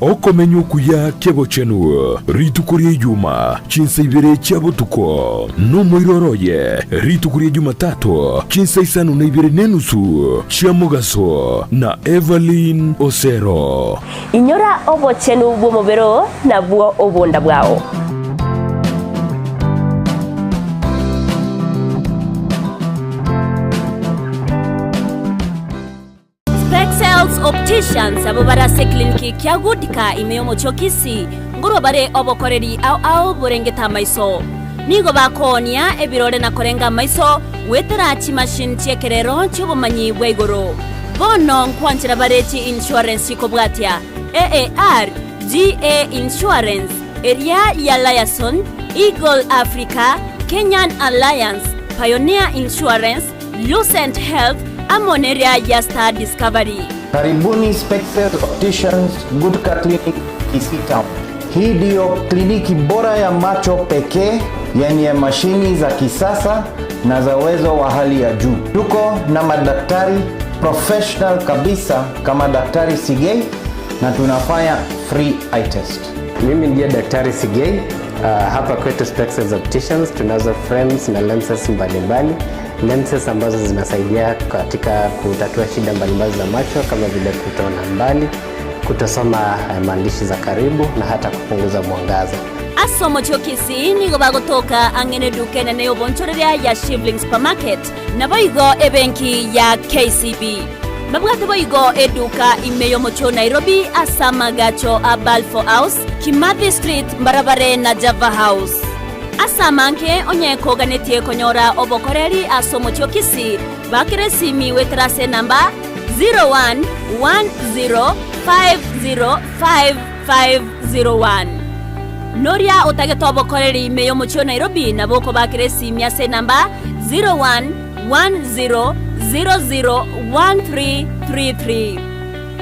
Okomenya okuya kebochenu, rituko ria Ijuma, chinsa ibere chia botuko, nomoiroro oye, rituko ria Jumatato, chinsa isano na ibere nenusu chia mogaso, na Evelyn Osero. Inyora obochenu bw'omobere oo nabwo obonda bwao. Spexels Opticians abwo bare ase ecliniki kia Goodka ime y'omochie o Kisii nkorwa bare obokoreri ao ao borengete amaiso. Nigo bakoonia ebirore na korenga amaiso goetera chimachine chi'ekerero chi'obomanyi bwa igoro. Bono nkwanchera bare chi insurance chikobwatia, AAR, GA Insurance, eria ya Liaison, Eagle Africa, Kenyan Alliance, Pioneer Insurance, Lucent Health, amo neria ya Star Discovery. Karibuni Spexels Opticians Gutka Clinic Kisii Town. Hii ndiyo kliniki bora ya macho pekee yenye mashini za kisasa na za uwezo wa hali ya juu. Tuko na madaktari professional kabisa kama Daktari Sigei na tunafanya free eye test. Mimi ndiye Daktari Sigei. Uh, hapa kwetu Spexels Opticians tunazo frames na lenses mbalimbali, lenses ambazo zinasaidia katika kutatua shida mbalimbali za macho kama vile kutoona mbali, kutosoma eh, maandishi za karibu na hata kupunguza mwangaza. Ase omochie o Kisii nigo bagotoka ang'e neduka enene y'obonchoreria ya Shivling Supermarket, naboigo ebenki ya KCB. Babwate boigo eduka ime y'omochie o Nairobi ase amagacho a Balfour House, Kimathi Street mbarabare na Java House. Ase amange onye koganetie konyora obokoreri ase omochie o Kisii, bakera esimi goetera ase enamba 0110505501. Noria otagete obokoreri ime y'omochie o Nairobi nabo okobakera esimi ase enamba 0110001333.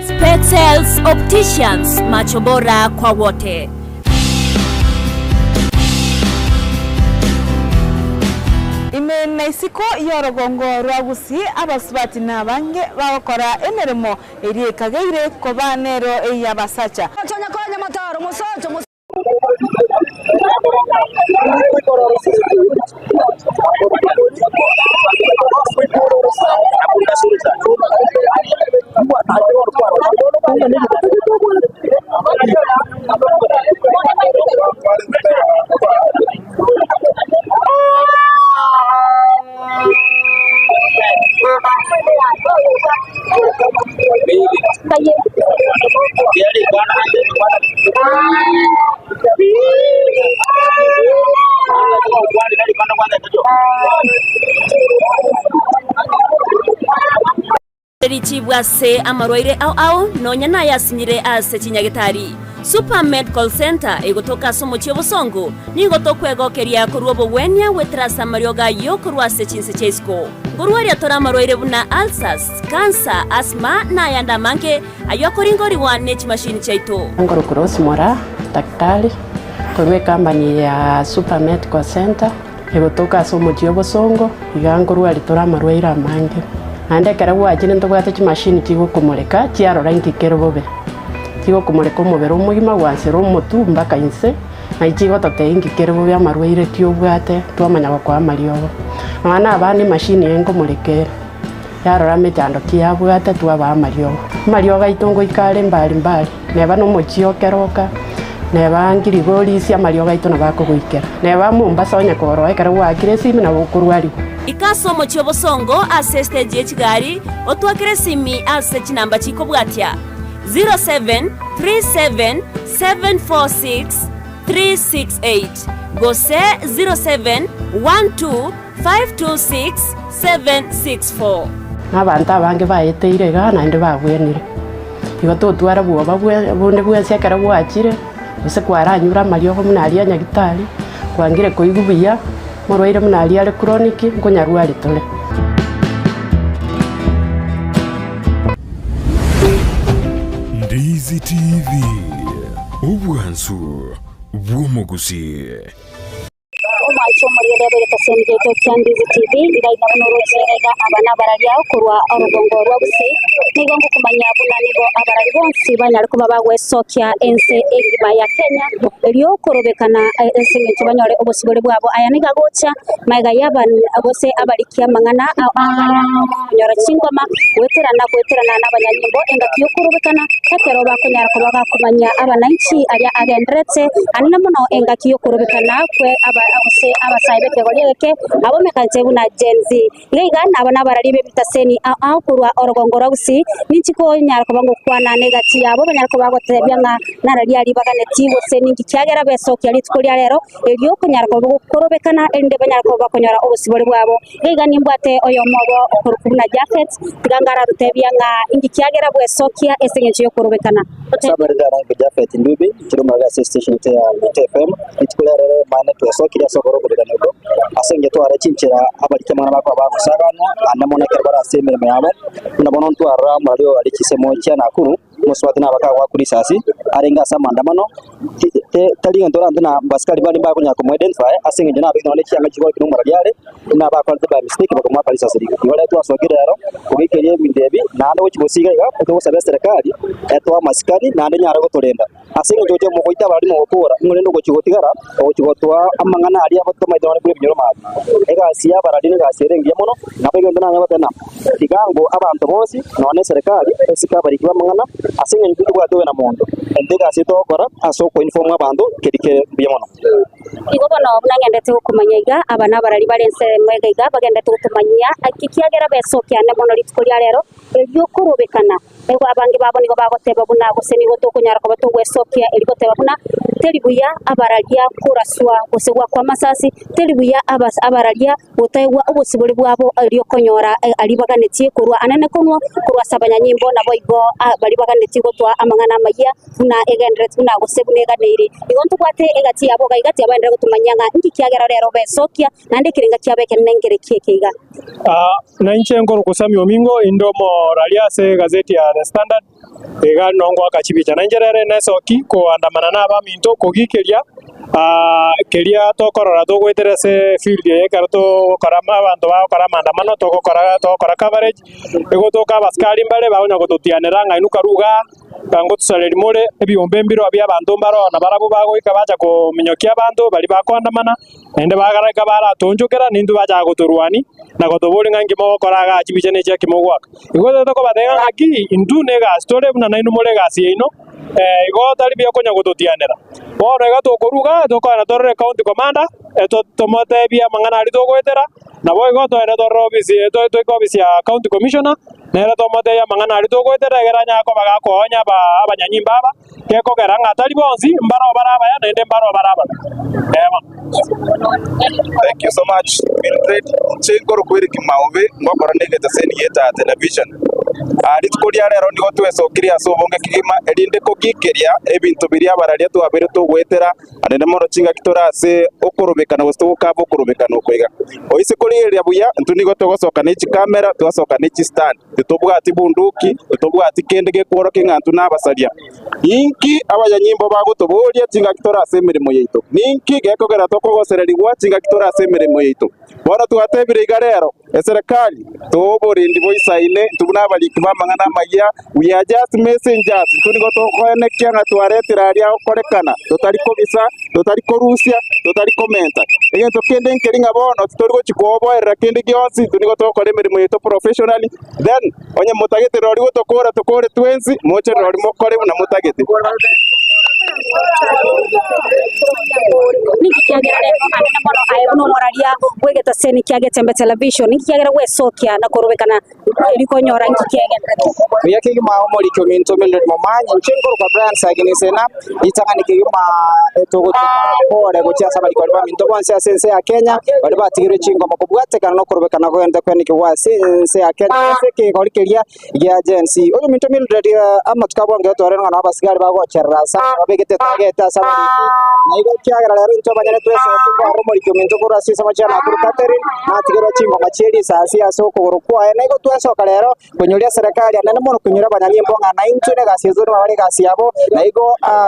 Spexels Opticians, macho bora kwa wote. Ime na isiko y'orogongo rwa Gusii abasubati nabange bagokora emeremo eria ekageire koba nero ey'abasacha. Richibwe ase amarwaire ao ao, nonya nayasinyire ase chinyagetari. Super Medical Centre egotoka ase omochie obosongo, nigo tokwegokeria korwa obogwenia goetera ase amariogo ayio korwa ase chinse chia isiko. Nkorwaria tore amarwaire buna ulcers, cancer, asthma na ayande amange ayio akoringorigwa ne chimashini chiaito. Ngorokwa Rose Moraa, daktari korwa ecompany ya Super Medical Centre egotoka ase omochie obosongo, iga nkorwaria tore amarwaire amange. Naende ekero gwachire ntobwate chimashini chigokomoreka chiarora inki kere bobe. Chigokomoreka omobere omogima gwansera omotwe mpaka inse, naye chigototebia inki kere bobe amarwaire ki obwate twamanya gokoa amariogo. Nonya na abana emashini eye nkomoreka ere, yarora emechando ki yabwate twabaa amariogo. Amariogo aito ngoika are mbari mbari, neba na omochie o Keroka, neba Ngirigorisia amariogo aito nabo akogoikera. Neba Mombasa onye koroa ekero gwaakire esimi nabo okorwariwa. Ika ase omochie obosongo ase estage ye chigari, otwakere esimi ase chinamba chikobwatia, 0737746368 gose 0712526764. Na abanto abange baeteire igaa naende babwenire. Igo totwara bwoba bonde bwensi ekero gwachire, gose kwaranyure amariogo buna aria a nyagitari, kwangire koigwa buya, morwaire buna aria are chronic, nkonyarwari tore. Ndizi TV, obwansu bw'omogusii. omwancho omorigereria bw'egetaseni giaito kia Ndizi TV, iga iga buna oroche iga iga aba nabararia korwa orogongo rwa Gusii, nigo ngokomanya buna nigo abarari bonsi banyare koba bagwesokia ense engima ya Kenya, erio korobekana ase engencho banyore obosibore bwabo. Aya nigo agocha magega y'aban gose abariki amang'ana konyora chingoma goeterana goeterana nabanyanyimbo engaki y'okorobekana ekero bakonyara koba bakomanya abananchi aria agenderete anene mono engaki y'okorobekana kwe aba gose abasae b'ekegori egeke abwo mekanche buna Gen Z. Iga iga naba nabarari b'ebitaseni ao ao korwa orogongo rwa Gusii, ninchi konyara koba ngokwana negati yabo banyare koba bagotebia ng'a nararia ribaganeti gose ninki kiagera besokia rituko ria rero, erio okonyara koba gokorobekana erinde banyare koba bakonyora obosibore bwabo. Iga iga nimbwate oyomo obo okorokwa buna Jafet, tiga ngararotebia ng'a inki kiagera bwesokia ase engencho y'okorobekana. Ase amarinda Jafet Ndubi, nkire omorwari ase estation yaito ya Minto FM, rituko ria rero mane twesokire ase okorobekana oko, ase engencho tware chinchera abariki amang'ana bakoba bagosaganwa, naende mono ekero bare ase emeremo yabo, buna bono ntwarora omorwari oyo are chisemo chia Nakuru, omosubati nabake agoakwa risasi, arenge ase amaandamano, tari gento orante na abasikari baria mbakonyara komo identify ase eng'encho nabegete nonye chianga chigokire omorwari are, buna bakorete by mistake bakamoaka risasi riria. Igo rero twasokire rero kogeikeria ebinto ebi naende gochia gosiga iga, togosaba eserekari etoe amasikani naende enyare gotorenda. Ase eng'encho gochia mogoita abarwani mogokora, ng'o rende ogochia gotigara, ogochia gotoa amang'ana aria tomaete nonye buna ebinyoro maate. Egasi ya abarwani negasi ere engiya mono, nabo egento nanye goteba ng'a tiga ango abanto bonsi nonye na eserekari esike abariki b'amang'ana ase eng'encho intwe tobwate obe na monto. Intwe egasi eye togokora ase okoinform abanto keri kere mbuya mono. Igo bono buna ngendete gokomanya iga, aba nabarari bare ensemo iga iga bagendete gotomanyia, ekiagera besokia ane mono rituko ria rero, erio korobekana. Nigo abange babo nigo bagoteba buna gose nigo tokonyara koba togwesokia erio goteba buna teri buya abararia koraswa gose goakwa amasasi, teri buya abararia gotaegwa obosibore bwabo erio konyora aria baganetie korwa anene konwa korwa ase abanyanyimbo naboigo baria baganetie gotoa amang'ana amayia buna egendereti buna gose buna eganeiri. Igo ntobwate egati yabo iga iga tiabaenderera gotomanyia ng'a inki kiagera rero besokia naende ekerenga kiabo ekenene nkereki eke iga. Nainche nkorokwa Sammy Omingo, inde omoraria ase egazeti ya The Standard, iga nongoaka chibicha. Nainche rero nesoki koandamana na abaminto kogikeria keria tokorora togoetera ase field eye ekero togokora abanto bagokora amaandamano togokora togokora coverage, egotoka abasikari mbare bagonya gototianera ng'a inwe karue igaa. Ngotusareria more ebiombe mbiro bi'abanto mbaroo, na barabwo bagoika bacha kominyokia abanto baria bakoandamana, naende bagaraika baratoonchokera, nintwe bachaka gotorwania na gotoboria ng'a inki mogokora igaa chibicha ne chiaki mogoaka. Igo toete kobatebia ng'a ng'aki intwe negasi tore buna nainwe more egasi yaino, igo tari buya konya gototianera. Bono iga tokorwa igaa, tokogenda torore county commander, tomotebie amang'ana aria togoetera. Naboigo toende torore ofisi, toike ofisi ya county commissioner, nere tomotebie amang'ana aria togoetera egere anyare koba gakoonya abanyanyimbo aba, gekogera ng'a tari bonsi mbaroo bare abaya naende mbaroo bare ababe. Ee bono. Thank you so much Mildred. Inche nkorokwa Eric Maobe, ngokora na egeteseni gia Television. Ah, rituko ria rero nigo twesokirie ase obonge kegima erinde kogikeria ebinto biria abararia twabeire togoetera Naende mono chingaki tore ase okorobekana gose togokaba okorobekana oko iga. Oise korigereria buya, intwe nigo togosoka ne chikamera, twasoka ne chistand, titobwati bunduki, titobwati kende gekworokia ng'a intwe nabasaria. Ninki abanyanyimbo bagotoboria chingaki tore ase emeremo yaito? Ninki gekogera tokogosererigwa chingaki tore ase emeremo yaito? Bono twatebire iga rero, Eserekari, toa oborendi boisaine, intwe buna abariki b'amang'ana amayia, we are just messengers, intwe nigo tokoenekia ng'a twaretire aria agokorekana, totari kobisa, totari korusia, totari komenta. Egento kende nkeri ng'a bono titori gochia kooboerera kende gionsi, intwe nigo togokora emeremo yaito professionally, then onye motagete rirorio gotokora tokore twensi, moche rirorio mokore buna motagete. Ninki kiagera rero anene mono aye buna omoraria bw'egetaseni kia Getembe Television? Ninki kiagera gwesokia na korobekana eri konyora inki kiagenderete? Buya kegima omoriki ominto Mildred Momanyi, inche nkorokwa Brian Sagini Sena, ritang'ani kegima togotoma pore gochia ase abarikori baminto bonsi ase ense ya Kenya, baria batigerwe chingoma kobwatekana na okorobekana kogenda kwenekigwa ase ense ya Kenya ase ekegori keria gia Gen Z. Oyominto Mildred amatuko abwo ngetwarire ng'a nabo abasigari bagocherera ase ababeke. babegete etageti ase abariki. Na igo ekiagera rero intwe abanyene twesokia nkoare omoriki ominto korwa ase ensemo chia Nakuru Catherine, natigerwa chingoma chie risasi ase okogoro kwaye. Na igo twesoka rero Konyoria serikali anene mono konyora abanyanyimbo ng'a naintwe negasi yaito nabare egasi yabo, na igo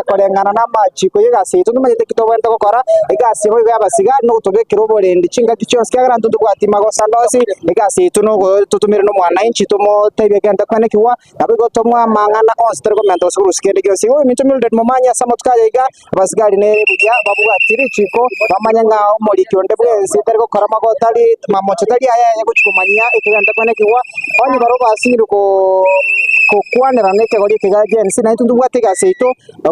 koreng'ana namachiko y'egasi yaito ntomanyete ki tobwenerete gokora. Egasi boigo y'abasigari nogotobekera oborendi chingaki chionsi ekiagera intwe ntobwati magoso ande onsi, egasi yaito nogo totomire nomwananchi tomotebie egento kwenekigwa, naboigo tomoe amang'ana onsi tari komenta gose korusia kende gionsi. Igo ominto Mildred Momanyi ase amatuko aya iga, Abasigari nere buya babwati richiko, bamanye ng'a omoriki onde bwensi tari gokora magoto tari mamocho tari ayaye gochia komanyia ekegento kwenekigwa, onye barabwo basinyirwe gokwanerana ekegori eke gia Gen Z, naintwe ntobwate egasi yaito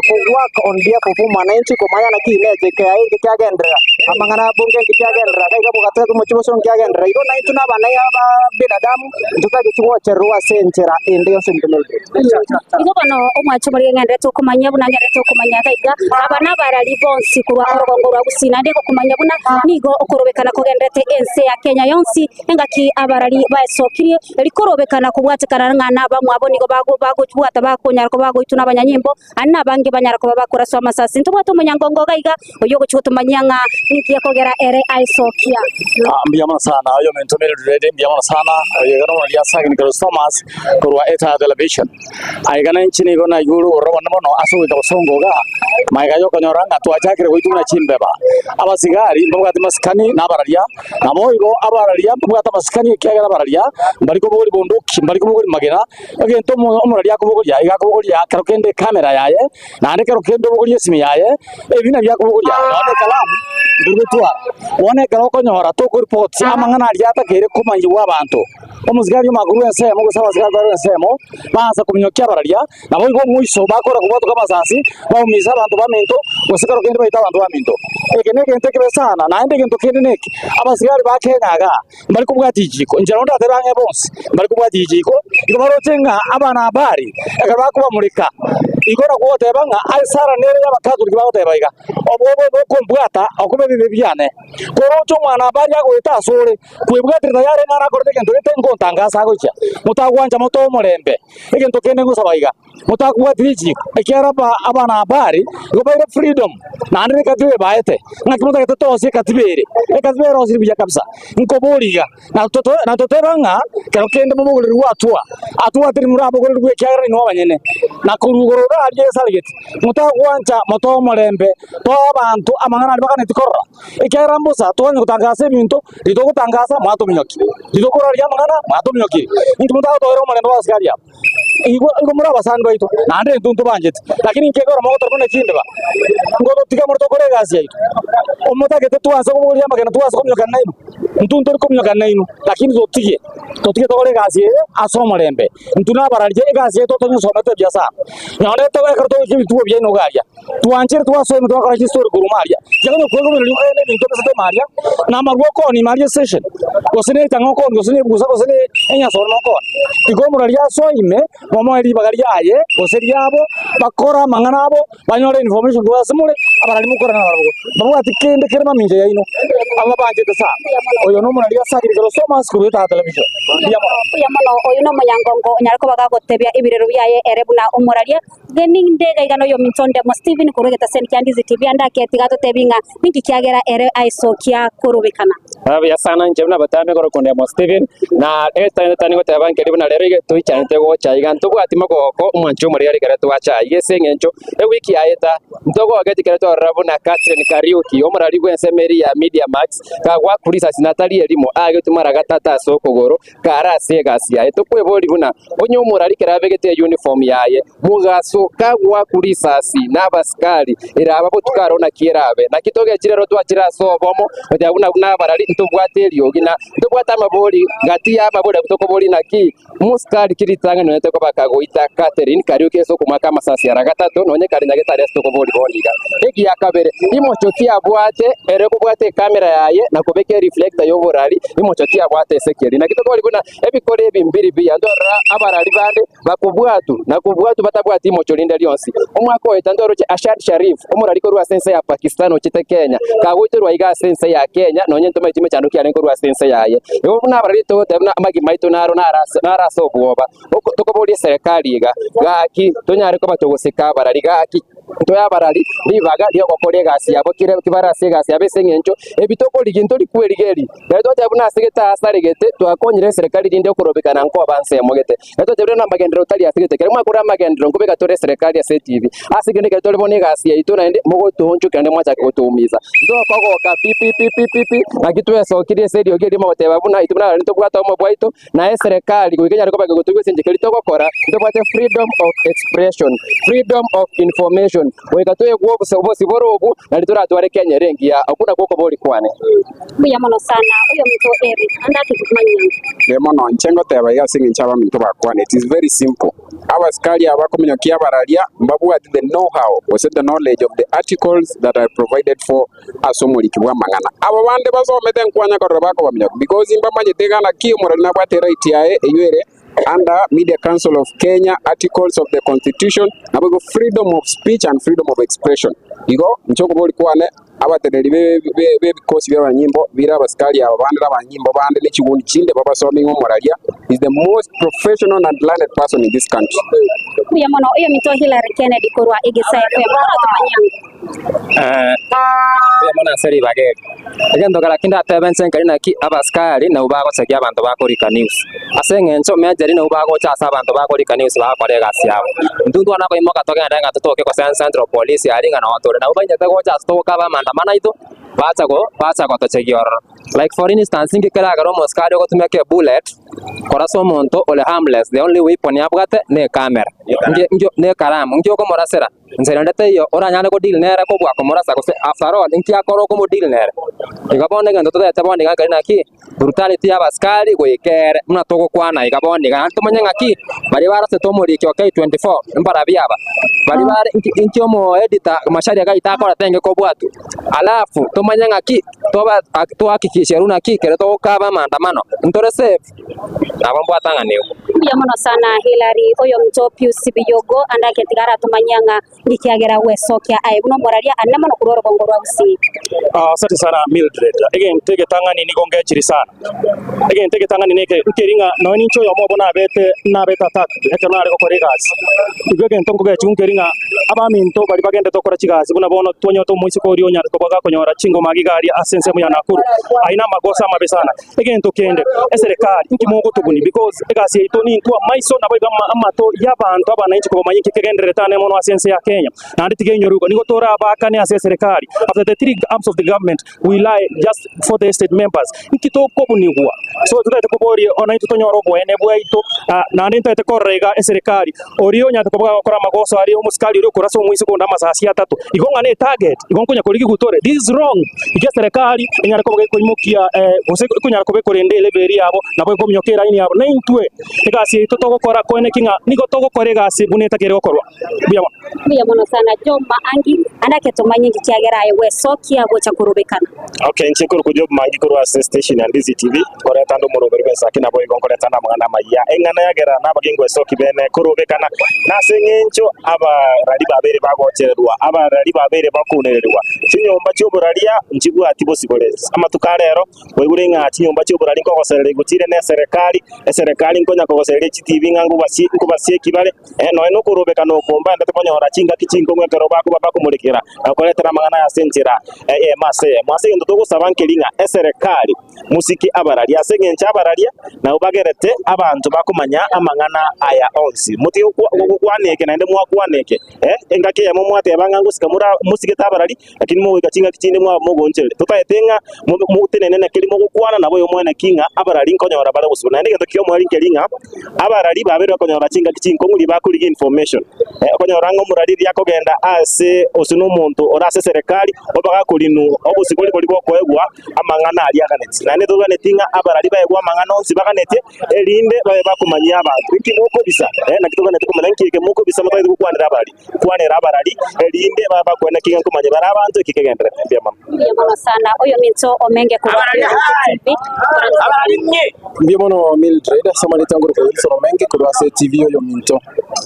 ko work on behalf of omwananchi komanya naki inee ekeaye inki kiagenderera, amang'ana a bunge inki kiagenderera, iga iga bogatebe omochie bosongo nkiagenderera. Igo naintwe na abana aba binadamu ntotageti gochererwa ase enchera ende yonsi ominto Mildred. Igo bono omwancho omoria ng'enderete okomanya buna ng'enderete okomanya iga iga, aba nabarari bonsi korwa orogongo rwa Gusii, naende gokomanya buna nigo okorobekana kogenderete ense ya Kenya yonsi, engaki abarari baesokirie, rikorobekana kobwatekana ng'a nabamwabo nigo bagobwata bakonyara koba bagoitwa nabanyanyimbo, aande nabange banyara koba bakoraswa amasasi. Ntobwate omonyangongo iga iga, oyio ogochia gotomanyia ng'a ninki gekogera ere aesokia. Mbuya mono sana oyo ominto Mildred, mbuya mono sana oyo iga nomoraria Sagini Christomas korwa Etaya Television. Aiga nainche nigo naigure obororo bonene mono ase ogoika bosongo iga, magega yokonyora ng'a twachakire goitwa buna chimbeba. Abasigari mbabwate masikani na abararia, naboigo abararia mbabwate amasikani ekiagera abararia mbari kobogoria bunduki, mbari kobogoria magena, egento omoraria akobogoria iga akobogoria kero kende ekamera yaye, Naende ekero kende obogorie esimi yaye, ebi nabio akobogoria, nonya na ekalamu mbiri gotwara. Bono ekero okonyora tokoripoti amang'ana aria atakeire komanyigwa abanto, omosigari omanye korwa ensemo gose abasigari barwe ensemo, baansa kominyokia abararia, naboigo omoiso bakora kobwatoka amasasi, baumisa abanto baminto, gose ekero kende baite abanto baminto. Eke negento ekebe sana, naende egento kende neki, abasigari ba Kenya igaa, mbari kobwatia richiko, inche nabo ndatebe ang'e bonsi mbari kobwatia richiko, igo baroche ng'a abanahabari ekero bakobamureka, igo nakwo goteba ng'a esara nere y'Abakatoliki bagoteba iga, obwoba obo okombwata okoba ebibe biane. Koroche omwanahabari agoeta asore, kwebwatire tayari ng'a nakorete egento gete ngontangasa agochia, motagwancha motoe omorembe. Egento kende ngosaba iga. Motakobwati richiko, ekiagera abanahabari nigo baire freedom, naende nekatiba ebaete, ng'aki motagete tosie ekatiba ere? Ekatiba erosirie buya kabisa. Nkoboria iga, na toteba ng'a kero kende mobogorerirwe hatua, hatua teri morabogorerirwe ekiagera inwe abanyene, na korwa igoro iga aria esaregete, motagwancha motoe omorembe, toe abanto amang'ana aria baganetie korora, ekiagera mbosa twanya gotangasa ebinto, ritogotangasa mwatominyokia, ritokoraria amang'ana mwatominyokirie, inki motagotoera omorembe bw'abasikari aba? Igo igo more abasani baito, naende intwe ntobanchete. Lakini inki ekero mogotora buna chindeba, ngototiga more tokore egasi yaito. Omotagete twanse kobogoria amagena twanse kominyokana nainwe, intwe ntori kominyokana nainwe, lakini totige, totige tokore egasi eye ase omorembe. Intwe nabararia egasi yaito tonyesomete buya sana. Nonye ekero togoika ebituo biaino iga aria, Twanchire twasoima twakora chistori korwa maria, tiga konya kwegomereria ogende ebinto obisete maria, na amarwa okoonia maria estation, gose ne echang'a okoonia, gose ne ebusa, gose ne enyasore nokoonia. Tiga omorwari asoime, momoe ribaga riaye gose riabo, bakore amang'ana abo, banyore information korwa ase more, abarari mokorana nabarabwo. Mbabwati kende kere mamincha yaino, abwo babanchete sana. Oyo nomorwari ase agire kero soma ase korwa Etaya Television. Mbuya mono. Mbuya mono, oyo nomonyangongo onyare koba gagotebia ebirero biaye ere buna omoraria. Ninde iga iga noyominto onde mo Stephen korwa egetaseni kia Ndizi TV ande ake tiga atotebi ng'a ninki kiagera ere aesokia korobekana. Buya sana inche buna abatame korokwa Ndemo Stephen, na egetani goteba nkeri buna rero iga toichanete gocha iga ntobwati mogoko omwancho omorero ekero twacha aiga ase eng'encho ewiki yaeta ntogogeti ekero twarora buna Catherine Kariuki omorari bw'ensemo eria ya Media Max kagwakwa risasi na tari erimo agetwe mara gatato ase okogoro Kare ase egasi yaye tokweboria buna onye omorari kera abegete eyuniform yaye, mogaso kagwaku risasi na abasikari, eraba botuko aro naki erabe? Naki togechire ero twachire ase obomo goteba buna buna abarari ntobwate eriogi na ntobwate amabori gati ya amabori abwo tokoboria naki mosikari ki ritang'ani nonye tokoba kagoita Catherine Kariuki ase okomoaka amasasi ara gatato nonye kare nyagetari ase tokoboria bono iga. Egiya kabere, imocho ki abwate ere kobwata ekamera yaye na kobeka ereflector y'oborari imocho ki abwate ase keria. Naki tokori buna ebikoro ebi mbiri biya ndorora abarari bande bakobwatu na kobwatu batabwati imocho rinde rionsi. Omwaka oeta ndoroche Arshad Sharif omorari korwa ase ense ya Pakistan ochete Kenya kagoiterwa iga ase ense ya Kenya nonye ntomaeti emechando ki arenge korwa ase ense yaye. Igo buna abarari togoteba buna amagima aito naro naro ase obwoba. Tokoboria eserekari iga, gaki tonyare koba togosika abarari gaki. Ntoe abarari ribaga ri'ogokora egasi yabo kere kibare ase egasi yabo ase eng'encho ebi tokorigia ntori kwerigeria. Ekero twateba buna ase gete asaregete, twakonyire eserekari rinde okorobekana nkoba nsemo gete. Ekero twatebire buna amagenderero tari ase gete, ekero mwakora amagenderero nkobeka tore eserekari ase etibi. Ase kende ekero tore bono egasi yaito naende mogotoonchokia naende mwachaka gotoumiza. Ntokogoka pi pi pi pi pi pi, naki twesokirie ase eriogi erimo goteba buna intwe buna abarari ntobwate obomo bwaito, na eserekari goika enyare koba kegotoigwa ase enchera keria togokora, ntobwate freedom of expression, freedom of information, goika toegwe obose obosibore obwo nario toratware Kenya ere engiya. Okwo nakwo okobori kwane. Mbuya mono sana oyominto Eric, ande ake gokumanyia. Mbuya mono, inche ngoteba iga ase eng'encho abaminto bakwane, it is very simple. Abasikari aba bakominyokia abararia mbabwati the know how gose the knowledge of the articles that are provided for ase omoriki bw'amang'ana. Abo bande basomete nkwanya korora bakobaminyokia because mbamanyete iga naki omorari nabwate right yaye eyio ere under Media Council of Kenya articles of the constitution naboigo freedom of speech and freedom of expression. Igo inche okobori kwane Abateneneri b'ebikosi bi'abanyimbo bire abasikari aba bande na abanyimbo bande ne chigundi chinde babasomi ng'a omoraria is the most professional and learned person in this country. Mbuya mono oyominto Hillary Kennedy korwa Egesae FM. Toratomanye ango. Mbuya mono ase ribaga eri. Egento kera ki ndatebe inche nkeri naki abasikari nabwo bagochekia abanto bakorika news. Ase eng'encho mejeri nabwo bagocha ase abanto bakorika news bagakora egasi yabo. Intwe ntwana koimoka togende ng'a totoke gose central police aria ng'a noo tore. Nabwo bainchete gocha ase togokaba amaandamano aito, bacha go bacha gotochegia ororo. Like for instance, inki keragere omosikari ogotumeka ebullet korasa omonto ore harmless, the only weapon abwate ne ecamera, nki nki ne ekaramu, nki okomorasera? Inse rende teiyo oranyare godeal nere kobua komorasa gose after all inki akore okomodeal nere? Igo bono egento totagete bono iga nkeri naki, brutality ya abasikari goika ere buna togokwana iga bono iga naende tomanye ng'aki, baria barosete omoriki o K24 mbarabio aba, baria bare inki inki omo editor Macharia gaito akorete inge kobwatwa, alafu tomanye ng'aki toba tohakikishe runa ki ekero togokaba amaandamano ntore safe. Nabo mbwate ang'ana igwe. Mbuya mono sana Hillary, oyominto Pius Biyogo, ande agetiga aratomanyia ng'a ngekiagera gwesokia aye buna omoraria anene mono korwa orogongo rwa Gusii. Asante sana Mildred. Egento egetang'ani nigo ngechiri sana. Egento egetang'ani neke nkeri ng'a nonya ninche oyomo obo nabete nabete attacked ekero nare gokora egasi. Igo egento nkogechigwa nkeri ng'a abaminto baria bagendete gokora chigasi buna bono twanyete omoiseke oria onyare koba gakonyora chingoma iga aria ase ensemo ya Nakuru. Ayio namagoso amabe sana. Egento kende, eserekari inki mogotobunia because egasi yaito nintwe amaiso naboigo amato y'abanto abananchi kobamanya inki kegendererete ane mono ase ense ya Kenya. Naende tiga inyoru igo, nigo torabakane ase eserekari after the three arms of the government we lie just for the state members. Inki tokobunigwa? So totagete koboria ona intwe tonyore oboene bwaito naende ntagete korora iga eserekari oria onyarete koba gagokora amagoso aria omosikari oria okorasa omoiseke onde amasasi atato igo ng'a ne target igo nkonya korigia gutore this is wrong. Iga eserekari enyare koba gekoimokia gose ekonyara koba ekorenda elevel eria yabo, nabo ekominyoka eraini yabo. Na intwe egasi yaito togokora koeneki ng'a nigo togokora egasi buna etakeire gokorwa. Mbuya mono. Mbuya mono sana Joma Angi, ande ake tomanye inki kiagera aye gwesokia gocha korobekana. Okay, inche nkorokwa Job Mangi korwa ase station ya Ndizi TV, nkoreta ande omoroberi bw'ensaki naboigo nkoreta ande amang'ana amayia. Eng'ana yagera nabagia ngwesoki bene korobekana nase eng'encho abarari babeire bagochererwa, abarari babeire bakounererigwa. Chinyomba chi'oboraria nchibwati bosibore. Amatuko a rero, oigure ng'a chinyomba chi'oboraria nkogosererigwa chire neserekari, eserekari nkonya kogosereria chitibi ng'a nkobasi nkobasieki bare, nonya nokorobekana oko mbaendete konyora chingaki chinkong'u ekero bakoba bakomorekera na koretera amang'ana aya ase enchera eyemo ase eyemo. Ase egento togosaba nkeri ng'a eserekari mosike abararia, ase engencho abararia nabwo bagerete abanto bakomanya amang'ana aya onsi. Motige gokwana eke naende mwakwana eke. Engaki eyemo mwateba ng'a ngosika more mosigete abarari, lakini mogoika chingaki chinde mwaba mogoonchereria. Totaete ng'a motenene na keria mogokwana, nabo oyo omwene ki ng'a abarari nkonyora bare gosibwa. Naende egento ki'omoerio nkeri ng'a abarari babeire bakonyora chingaki chinkong'u riria bakorigia information. Okonyora ng'a omorari riria akogenda ase gose na omonto ore ase eserekari, obe gakorinwa obosibore boria bokoegwa amang'ana aria aganetie. Naende toganeti ng'a abarari baegwe amang'ana onsi baganetie, erinde babe bakomanyia abanto. Inki mokobisa? Eh, naki toganeti komanya inki eke mokobisa motagete gokwanera abarari? Kwanera abarari, erinde babe bakoenda ki ng'a nkomanya bare abanto eki kegendererete. Mbuya mono. Mbuya mono sana. Oyominto Omenge korwa Oyominto TV. Mbuya mono Mildred ase amareta ngoroka Wilson Omenge korwa ase TV Oyominto.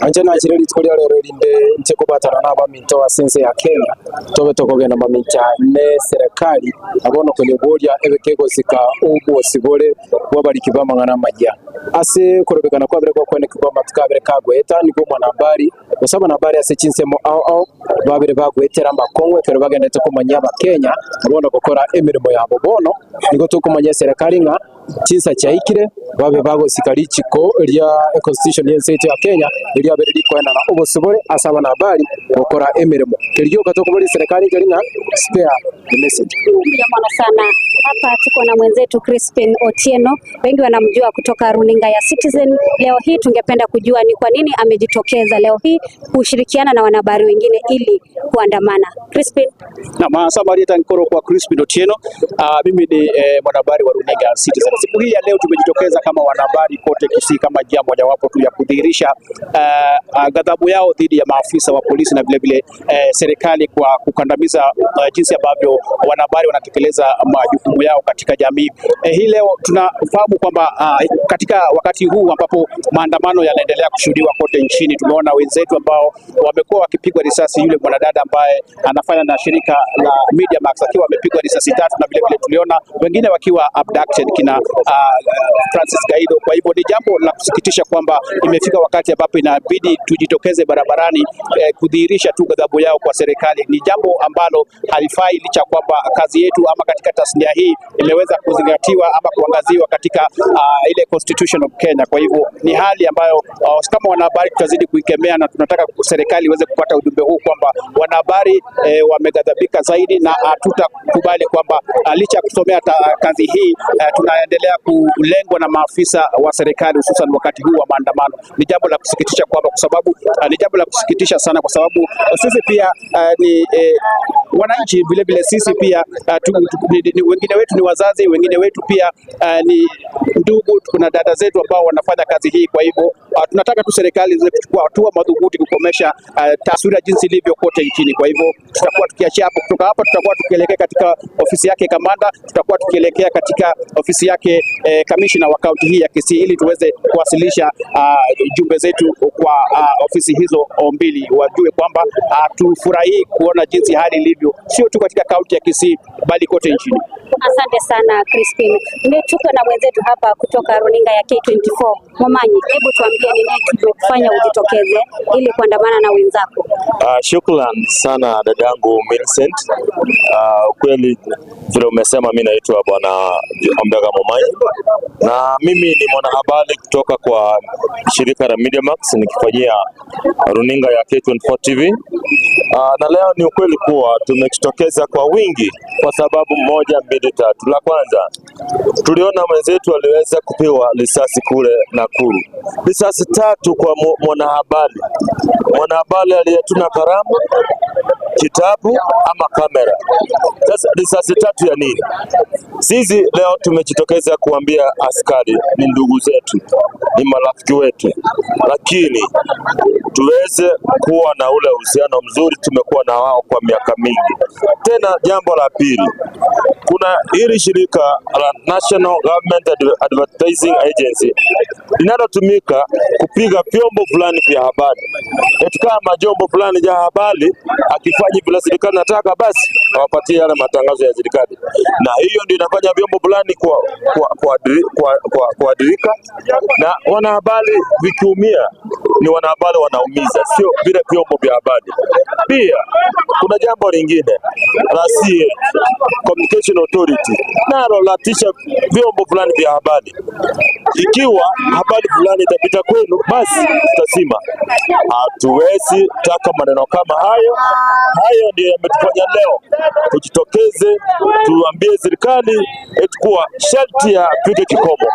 Inche nachire rituko ria rero erinde inche kobatana na abaminto ase ense ya Kenya tobe tokogenda mamincha ne serikali na bono koyeboria ebe kegosika obosibore bw'abariki b'amang'ana amayia. Ase okorobekana kwabere gokwenekigwa amatuko abere kagoeta nigo omwanahabari gose abanahabari ase chinsemo ao ao babere bagoetera amakong'u ekero bagenderete komanyia abakenya na bono gokora emeremo yabo. Bono nigo tokomanyia eserekari ng'a chinsa chiaikire babe bagosika richiko ria econstitution y'ense yaito ya Kenya eriabere rikoenana obosibore ase abanahabari gokora emeremo. Keria gioka tokoboria eserekari nkeri ng'a spare the message. Mbuya mono sana. Hapa tuko na mwenzetu Crispin Otieno, wengi wanamjua kutoka runinga ya Citizen. Leo hii tungependa kujua ni kwa nini amejitokeza leo hii kushirikiana na wanahabari wengine ili kuandamana. Crispin. Naam, asante Marieta Nkoro kwa Crispin Otieno. Mimi ni mwanahabari wa runinga ya Citizen. Siku hii ya leo tumejitokeza kama wanahabari kote Kisii kama njia mojawapo tu ya kudhihirisha ghadhabu yao dhidi ya maafisa wa polisi na vilevile serikali kwa kukandamiza jinsi ambavyo wanahabari wanatekeleza majukumu yao katika jamii. Hii leo tunafahamu kwamba katika wakati huu ambapo maandamano yanaendelea kushuhudiwa kote nchini, tumeona wenzetu ambao wamekuwa wakipigwa risasi, yule mwanadada ambaye anafanya na shirika la Media Max akiwa amepigwa risasi tatu, na vilevile tuliona wengine wakiwa abducted kina Francis Gaido. Kwa hivyo ni jambo la kusikitisha kwamba imefika wakati ambapo inabidi tujitokeze barabarani kudhihirisha tu ghadhabu yao kwa serikali. Ni jambo ambalo halifai, licha kwamba kazi yetu ama katika tasnia hii imeweza kuzingatiwa ama kuangaziwa katika ile Constitution of Kenya. Kwa hivyo ni hali ambayo kama wanahabari tutazidi kuikemea na tunataka serikali iweze kupata ujumbe huu kwamba wanahabari wameghadhabika zaidi na hatutakubali kwamba licha ya kusomea kazi hii tunaendelea kulengwa na maafisa wa serikali hususan wakati huu wa maandamano. Ni jambo la kusikitisha kwamba kwa sababu ni jambo la kusikitisha sana kwa sababu sisi pia ni wananchi vile vile sisi pia wengine wetu ni wazazi, wengine wetu pia ni ndugu, kuna dada zetu ambao wanafanya kazi hii. Kwa hivyo tunataka tu serikali iweze kuchukua hatua madhubuti kukomesha taswira jinsi ilivyo kote nchini. Kwa hivyo tutakuwa tukiachia hapo, kutoka hapa tutakuwa tukielekea katika ofisi yake kamanda, tutakuwa tukielekea katika ofisi yake kamishna wa kaunti hii ya Kisii ili tuweze kuwasilisha jumbe zetu kwa ofisi hizo mbili, wajue kwamba hatufurahii kuona jinsi hali ilivyo, sio tu katika kaunti ya Kisii bali kote nchini. Asante sana Crispin. Ni tuko na mwenzetu hapa kutoka runinga ya K24. Momanyi, hebu tuambie ni nini kilichokufanya ujitokeze ili kuandamana na wenzako? Shukran sana dadangu Millicent. Kweli vile umesema, mimi naitwa Bwana Ombega Momanyi na mimi ni mwanahabari kutoka kwa shirika la MediaMax nikifanyia runinga ya K24 TV. Na leo ni ukweli kuwa tumejitokeza kwa wingi kwa sababu moja, mbili, tatu. La kwanza, tuliona mwenzetu aliweza kupigwa risasi kule Nakuru, risasi tatu kwa mwanahabari. Mwanahabari aliyetuna kalamu, kitabu ama kamera. Sasa risasi tatu ya nini? Sisi leo tumejitokeza kuambia askari ni ndugu zetu, ni marafiki wetu, lakini tuweze kuwa na ule uhusiano mzuri tumekuwa na wao kwa miaka mingi. Tena jambo la pili, kuna hili shirika la National Government Advertising Agency linalotumika kupiga vyombo fulani vya habari. Eti kama jombo fulani ja habari akifanyi vile serikali nataka, basi awapatie yale matangazo ya serikali, na hiyo ndio inafanya vyombo fulani kuadirika na wanahabari vikiumia, ni wanahabari wanaumiza, sio vile vyombo vya habari. Pia kuna jambo lingine la CA, Communication Authority, nalo latisha vyombo fulani vya habari. Ikiwa habari fulani itapita kwenu, basi tutasima. Hatuwezi taka maneno kama hayo. Hayo ndio yametufanya leo tujitokeze, tuambie serikali eti kuwa sharti yapige kikomo.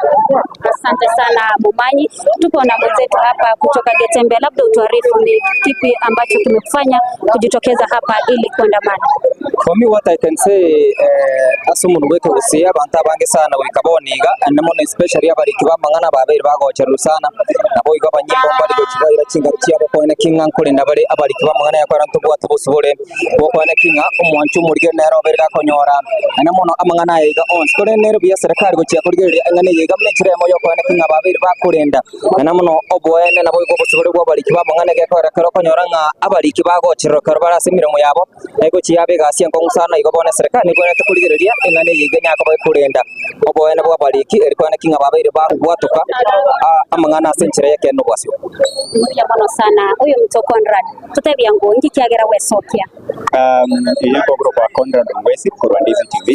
Asante sana Momanyi. Tupo na mwenzetu hapa kutoka Getembe, labda utuarifu ni kipi ambacho kimekufanya kujitokeza hapa ili kuandamana? For me what I can say ase omonto bwete gusii abanto abange sana goika boniga ande mono especially abariki ba amang'ana babeire bagochererwa sana nabo igo abanyimbo mbari gochi baira chingaki chiabo koene king'a nkorenda bare abariki ba amang'ana yakora ntobwate bosibore. Gokwaneki ng'a omwancho omorigeri nere obeire gakonyora naende mono amang'ana aya iga onsi. Korende nere buya eserekari gochia korigereria eng'ana eye iga buna enchera eyemo y'okoeneki ng'a babeire bakorenda naende mono oboene naboigo obosibore bw'abariki b'amang'ana egekoera ekero okonyora ng'a abariki bagochererwa ekero bare ase emeremo yabo egochia yaba egasi enkong'u sana igo bono eserekari nebwenerete korigereria eng'ana eye iga enyare koba ekorenda oboene bw'abariki eri koeneki ng'a babeire bakobwatoka amang'ana ase enchera y'ekeene na obwasio. Mbuya mono sana oyominto Conrad. Totebia ng'o inki kiagera gwesokia? Eye nkogoro kwa Conrad Ongwesi korwa Ndizi TV.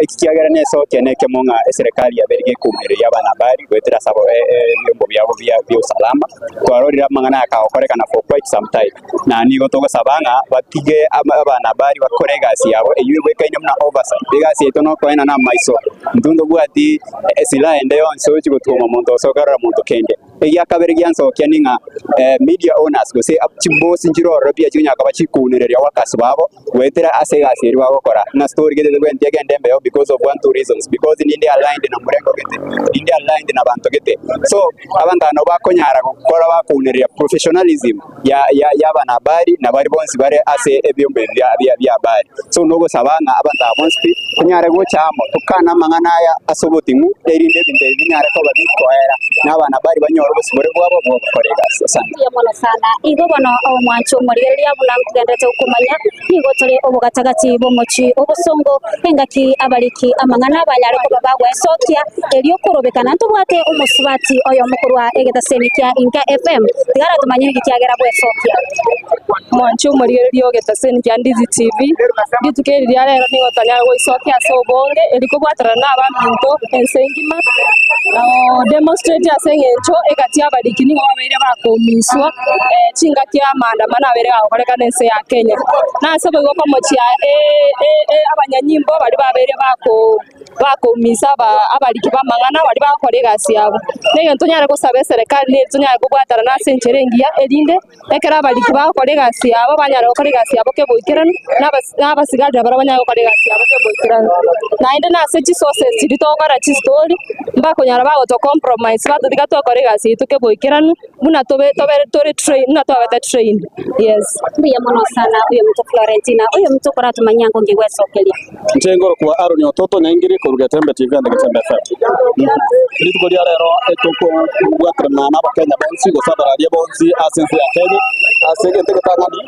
Eki kiagera nesokia nekemo ng'a eserekari yabeire gekumereria abanahabari goetera ase ebiombo biabo bia usalama. Twarorire amang'ana aya kagokorekana for quite some time na nigo togosaba ng'a batige abanahabari bakore egasi yabo eywo ebwekaine buna oversight. Egasi yaito nokoenana amaiso, intwe ntobwati esilaha ende yonsi ochi gotwoma monto gose okarora monto kende. Egiakabere giansokia ning'a media owners gose chibosi nchire ororo pi chikonyara koba chikunereria workers babo goetera ase egasi eria bagokora. Ng'a story gete tebwenereti egende embeo because of one two reasons, because ninde aligned na murengo gete, ninde aligned na banto gete. So abanto aba nabo bakonyara gokora bakunereria professionalism ya ya ya abanahabari na baria bonsi bare ase ebiombe ebi bia bia bia habari. So nogosaba ng'a abanto aba bonsi pi tonyare gocha amo tokane amang'ana aya ase oboting'u erinde ebinto ebi binyare koba bikoera na abanahabari banyore obosibore bwabo bwa ogokora egasi. Asante. Mbuya mono sana. Igo bono omwancho omorigereria buna nkogenderete gokomanya, nigo tore obogatagati bw'omochie obosongo, engaki abariki amang'ana banyare koba bagwesokia, erio korobekana ntobwate omosubati oyomo korwa egetaseni kia Inka FM, tiga aratomanye ninki kiagera bwesokia. Mwanche omorigereria ogetaseni kia Ndizi TV, rituko eri ria rero nigo tonyare goisokia ase obonge eri kobwaterana na abaminto ense engima na godemonstrate ase eng'encho egati y'abariki nigo babeire bakomiswa chingaki amaandamano abeire gagokorekana ense ya Kenya. Na ase boigo komochia abanyanyimbo baria babeire bako bakoumisa abariki b'amang'ana baria bagokora egasi yabo. Na egento tonyare gosaba eserekari neri tonyare kobwatanana ase enchera engiya erinde ekero abariki bagokora egasi yabo banyare gokora egasi yabo keboikeranu, na na abasigari nabarabwo banyare gokora egasi yabo keboikeranu. Naende nase chisources chiria togokora chistori, mbakonyara bagoto compromise batotiga twakora egasi yaito keboikeranu. Buna tobe tobere tore trained, buna twabete trained, yes. Mbuya mono sana oyominto Florentina, oyominto okoratomanyia ng'o ngigwesokeria. Inche ngorokwa Aaron Ototo Nyaingiri korwa Getembe TV and Getembe FM. Rituko ria rero etokobwaterana na abakenya bonsi gose abararia bonsi ase ense ya Kenya ase egento egetang'ani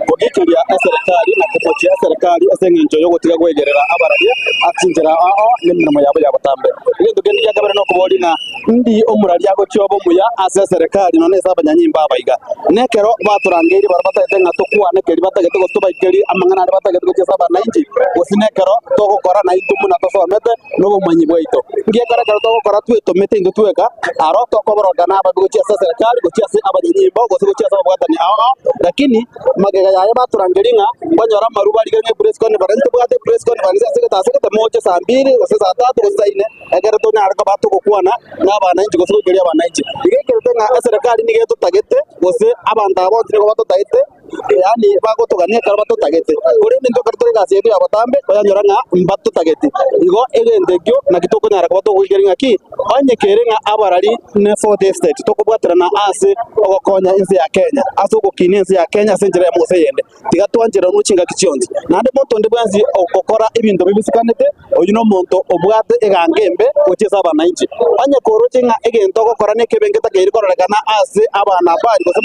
kogiikeria eserekari na komochia eserekari ase eng'encho yogotiga goegerera abararia ase chinchera ao ao na emeremo yabo ya botambe. Egento kende gia kabere nokoboria ng'a Ndi omoraria agochia obe omuya ase eserekari nonya ase abanyanyimbo aba iga. Nekero batorangeirie baria batagete ng'a tokwane keria batagete gose tobaikerie amang'ana aria batagete gochia ase abananchi, gose nekero togokora naintwe buna tosomete nobomanyi bwaito. Ngiekero ekero togokora twetomete intwe tweka, aro tokoborokana ababe gochia ase eserekari, gochia ase abanyanyimbo, gose gochia ase ababwatani ao ao, lakini magega yaye batorangeria ng'a mbanyore amarube aria ng'a epress conference, tobwate epress conference ase egete ase egete moche saa mbiri, gose saa tatu, gose saa ine. Ekero tonyare koba togokwana nabananchi gose goikeria abananchi, iga ekerete ng'a eserekari nigo etotagete, gose abanto aba bonsi nigo batotagete, yaani bagotogania ekero batotagete. Korende intwe ekero tore egasi yaito ya botambe, oyanyora ng'a mbatotageti. Igo egento ekio naki tokonyara koba togoikeria ng'a ki? Onye kere ng'a abarari ne fourth estate tokobwaterana ase ogokonya ense ya Kenya, ase ogokinia ense ya Kenya ase enchera eyemo gose eyende. Tiga twancheranwe chingaki chionsi. Naende monto onde bwensi ogokora ebinto bibisikanete, oyio nomonto obwate eganga embe gochia ase abanainchi. Onye koroche ng'a egento ogokora nekebe ngetakeire kororekana ase abanahabari gose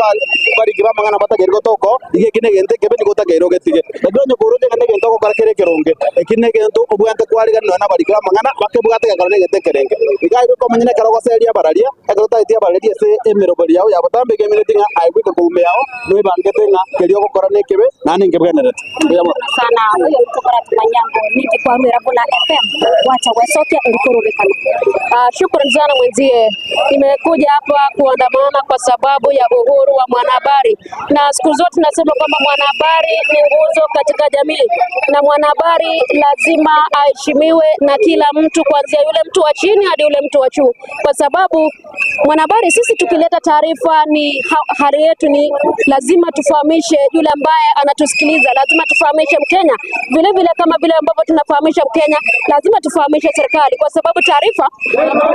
bariki b'amang'ana batakeire gotoka oo, iga eki negento ekebe nigo otakeire ogetige. Lakini onye koroche ng'a negento ogokora kere ekeronge, eki negento obwenerete kwarigania nonya nabariki b'amang'ana bakebwate gekora negento ekerenge. Iga aye bweka omonyene ekero ogoseria abararia, ekero otaeti abararia ase emeroberi yao ya botambe iga emineti ng'a aye bweka korwa ime yao, Noibangete ng'a keria ogokora nekebe, naende nkebwenerete. Mbuya mono. Sana oyo tokoratomanya ngo ninki kwarwera buna FM gwacha gwesokia eri korobekana. Ah, shukran sana mwenzie. Nimekuja hapa kuandamana kwa sababu ya uhuru wa mwanahabari, na siku zote nasema kwamba mwanahabari ni nguzo katika jamii. na mwanahabari lazima aheshimiwe na kila mtu, kuanzia yule mtu wa chini hadi yule mtu wa juu, kwa sababu mwanahabari, sisi tukileta taarifa ni hari yetu ni lazima tufahamishe yule ambaye anatusikiliza, lazima tufahamishe Mkenya vile vile, kama vile ambavyo tunafahamisha Mkenya, lazima tufahamishe serikali, kwa sababu taarifa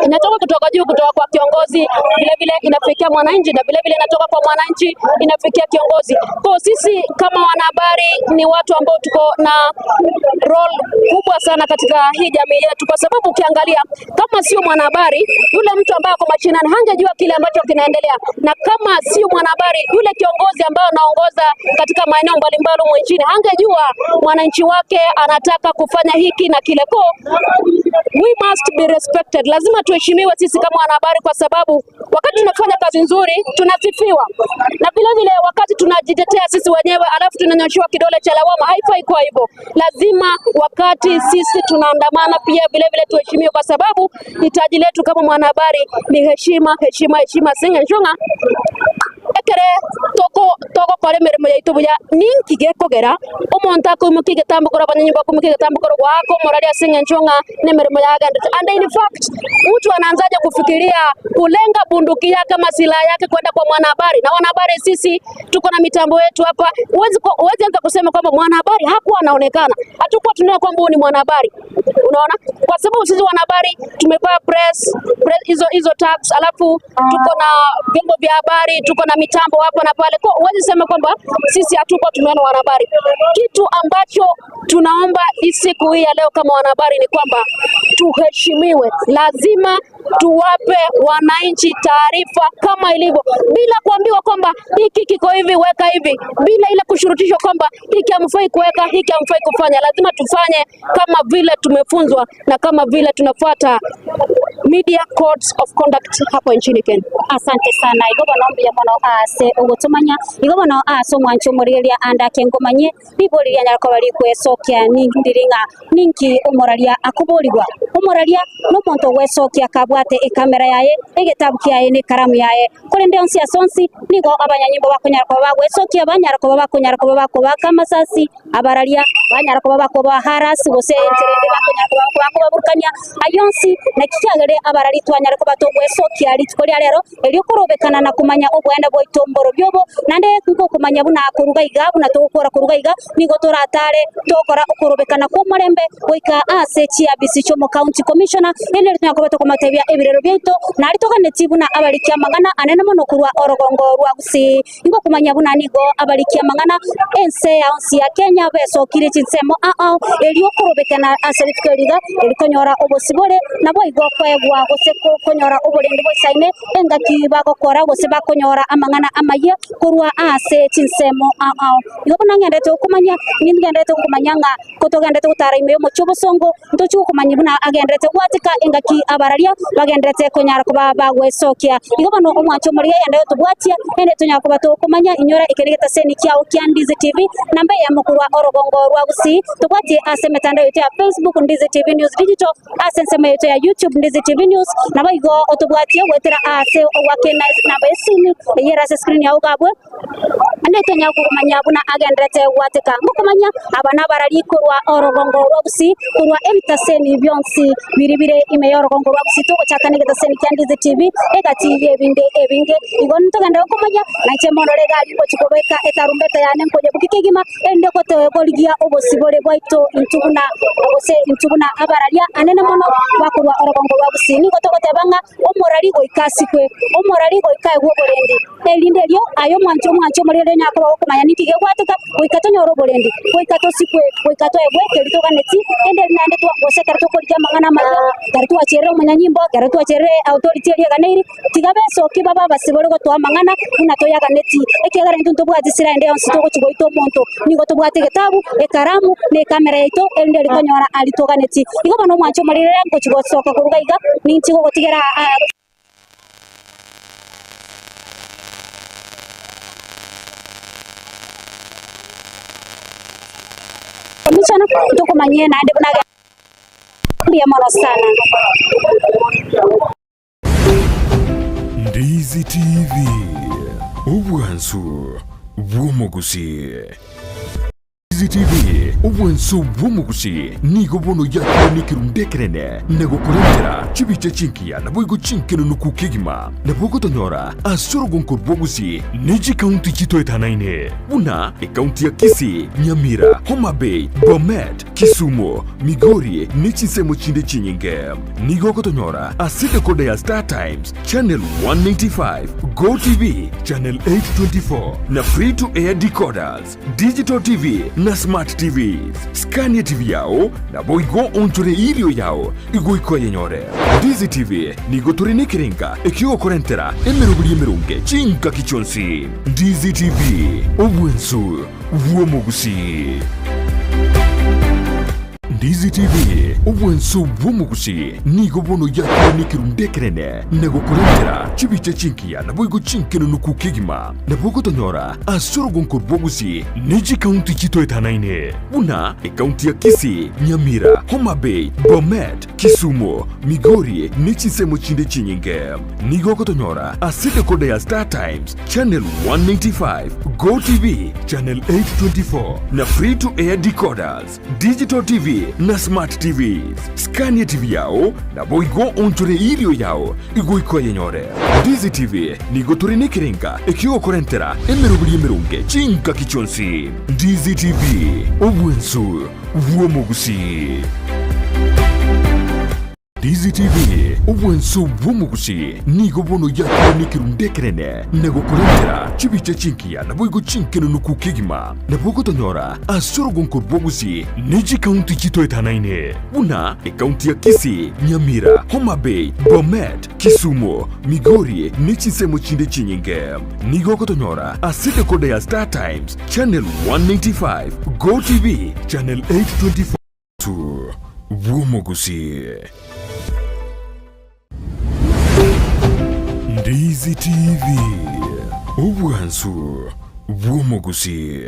inatoka kutoka juu, kutoka kwa kiongozi, vile vile inafikia mwananchi, na vile vile inatoka kwa mwananchi inafikia kiongozi. Kwa sisi kama wanahabari ni watu ambao tuko na role kubwa sana katika hii jamii yetu, kwa sababu ukiangalia kama sio mwanahabari, yule mtu ambaye ako mashinani hangejua kile ambacho kinaendelea, na kama sio mwanahabari, yule kiongozi ambaye anaongoza katika maeneo mbalimbali humu nchini hangejua mwananchi wake anataka kufanya hiki na kile. Ko, we must be respected, lazima tuheshimiwe sisi kama wanahabari, kwa sababu wakati tunafanya kazi nzuri tunasifiwa, na vile vile wakati tunajitetea sisi wenyewe alafu tunanyoshiwa kidole cha lawama, haifai kuwa hivyo. Lazima wakati sisi tunaandamana pia vile vile tuheshimiwe, kwa sababu hitaji letu kama mwanahabari ni heshima, heshima, heshima. Singe nshung'a ekere toko togokora emeremo yaito buya ninki gekogera omonto akoimokia egetambo korwa abanyanyimbo bakoimokia egetambo korwa goaka omorari ase eng'encho ng'a nemeremo yagendete and in fact mtu anaanzaje kufikiria kulenga bunduki yake ama silaha yake kwenda kwa mwanahabari? Na wanahabari sisi tuko na mitambo yetu hapa, huwezi huwezi anza kusema kwamba mwanahabari hakuwa anaonekana, hatukuwa tunaona kwamba huyu ni mwanahabari, unaona, kwa sababu sisi wanahabari tumevaa press, press hizo hizo tags, alafu tuko na vyombo vya habari, tuko na mitambo hapa na pale, kwa huwezi sema kwamba sisi hatukuwa tumeona wanahabari. Kitu ambacho tunaomba hii siku hii ya leo kama wanahabari ni kwamba tuheshimiwe, lazima tuwape wananchi taarifa kama ilivyo, bila kuambiwa kwamba hiki kiko hivi, weka hivi, bila ile kushurutishwa kwamba hiki hamfai kuweka, hiki hamfai kufanya. Lazima tufanye kama vile tumefunzwa na kama vile tunafuata media codes of conduct hapa nchini Kenya. Asante sana igo bono mbuya mono ase ogotomanya igo bono ase omwancho omorigereria ande ake ngomanye ribori rianyara koba rikwesokia nindiri ng'a ninki omoraria akoborigwa omoraria nomonto ogwesokia kabwate ekamera yaye egetabu kiaye na ekaramu yaye korende onsi ase onsi nigo abanyanyimbo bakonyara koba bagwesokia banyara koba bakonyara koba bakobaka amasasi Abararia banyara koba bakobaharas, gose enchera ende bakonyara koba bakobaburukania. Ayio onsi naki kiagere abarari twanyare koba togwesokia rituko ria rero, erio korobekana na komanya oboene bwaito mborobio obo, naende ngokomanya buna koruga iga, buna togokora koruga iga, nigo toratare togokora okorobekana kw'omorembe goika ase chiabisi chi'omocounty commissioner, erinde erio tonyare koba tokomotebia ebirero biaito, nario toganetie buna abariki amang'ana anene mono korwa orogongo rwa Gusii. Ngokomanya buna nigo abariki amang'ana ense ya onsi ya Kenya besokire chinsemo ao ao, erio okorobekana ase rituko eri iga, eri konyora obosibore, naboigo koegwa gose konyora oborendi boisaine engaki bagokora gose bakonyora amang'ana amayia korwa ase chinsemo ao ao. Igo buna ng'enderete gokomanya, ningenderete gokomanya ng'a Kotogenderete gotara ime y'omochie obosongo, ntochie gokomanyia buna agendererete gwatika engaki abararia bagendererete konyara koba bagwesokia. Igo bono omwancho omorigia yende gotobwatia, naende tonyara koba tokomanya inyora eke negetaseni kiao kia Ndizi TV, namba eyemo korwa orogongo rwa Gusii. Tobwatie ase emetandao yaito ya Facebook Ndizi TV News Digital, ase ensemo yaito ya YouTube Ndizi TV News, naboigo otobwatie goetera ase ogwakena enamba y'esimi eyio ere ase escreen yao iga abwo. Naende tonyare komanya buna agendererete gwateka. Ngokomanya aba nabarari korwa orogongo rwa Gusii, korwa ebitaseni bionsi biri bire ime y'orogongo rwa Gusii. Togochaka negetaseni kia Ndizi TV egati y'ebinde ebinge. Igo ntogenderere komanya, nainche mono ore egari ngochia kobeka etarumbeta yane nkonyebukia kegima, erinde korigia obosibore bwaito intwe buna gose intwe buna abararia anene mono bakorwa orogongo rwa Gusii. Nigo togoteba ng'a omorari goika asikwe, omorari goika aegwe oborendi. Erinde erio aye omwanche omwanche omorero onye akoba gokomanya ninki gegwateka, goika tonyore oborendi, goika tosikwe, goika toegwe keria toganeti, ende erio naende twa gose ekero tokorigia amang'ana amaya, ekero twacherire omonyanyimbo, ekero twacherire authority eria eganeiri, tiga besokie babe abasibore gotoa amang'ana buna toyaganeti, ekiagera intwe ntobwati silaha ende yonsi togochia goita omonto, nigo tobwate egetabu, ekaramu, na ekamera yaito, erinde erio tonyora aria toganeti. Igo bono omwanche omorero ere ngochia gosoka korwa iga iga, ninchi gogotigera aa. Commissioner ntokomanyie naende buna mbuya mono sana. Ndizi TV, obwansu bw'omogusii. Ndizi TV, obwanso bw'omogusi nigo bono yakire nekerundu ekenene na gokorentera chibicha chingiya naboigo chinkenunuku kegima. Nabo ogotonyora ase orogonko rw'ogusi ne chikaunti chitoetanaine buna ekaunti ya Kisii, Nyamira, Homa Bay, Bomet, Kisumu, Migori ne chinsemo chinde chinyinge. Nigo ogotonyora ase decoder ya Star Times, Channel 195, Go TV, Channel 824 na Free to Air decoders, Digital TV na Smart TVs. Scania TV yao naboigo onchore erio yao igoika oyenyore. Ndizi TV nigo tore nekerenga ekiogokorentera emeroberi emeronge chingaki chionsi. Ndizi TV, obwensu bw'omogusii. Ndizi TV, obwanso bw'omogusii nigo bono yakire nekerundu ekenene na gokorentera chibicha chingiya naboigo chinkenunuku kegima. Nabo ogotonyora ase orogonko rw'ogusii ne chikaunti chitoetanaine buna ekaunti ya Kisii, Nyamira, Homa Bay, Bomet, Kisumu, Migori ne chinsemo chinde chinyinge. Nigo ogotonyora ase decoder ya Star Times, Channel 195, Go TV, Channel 824 na Free to Air decoders, Digital TV na Smart TVs. Scania TV yao naboigo onchore erio yao igoika oyenyore. Ndizi TV nigo tore nekerenga ekiogokorentera emeroberi emeronge chingaki chionsi. Ndizi TV, obwensu bw'omogusii. Ndizi TV, obwanso bw'omogusii nigo bono yakire nekerundu ekenene na gokorentera chibicha chingiya naboigo chinkenunuku kegima. Nabo ogotonyora ase orogonko rw'ogusii ne chikaunti chitoetanaine buna ekaunti ya Kisii, Nyamira, Homa Bay, Bomet, Kisumu, Migori ne chinsemo chinde chinyinge. Nigo ogotonyora ase decoder ya Star Times, Channel 195, Go TV, Channel 824. Bw'omogusii. Ndizi TV, obwansu bw'omogusii.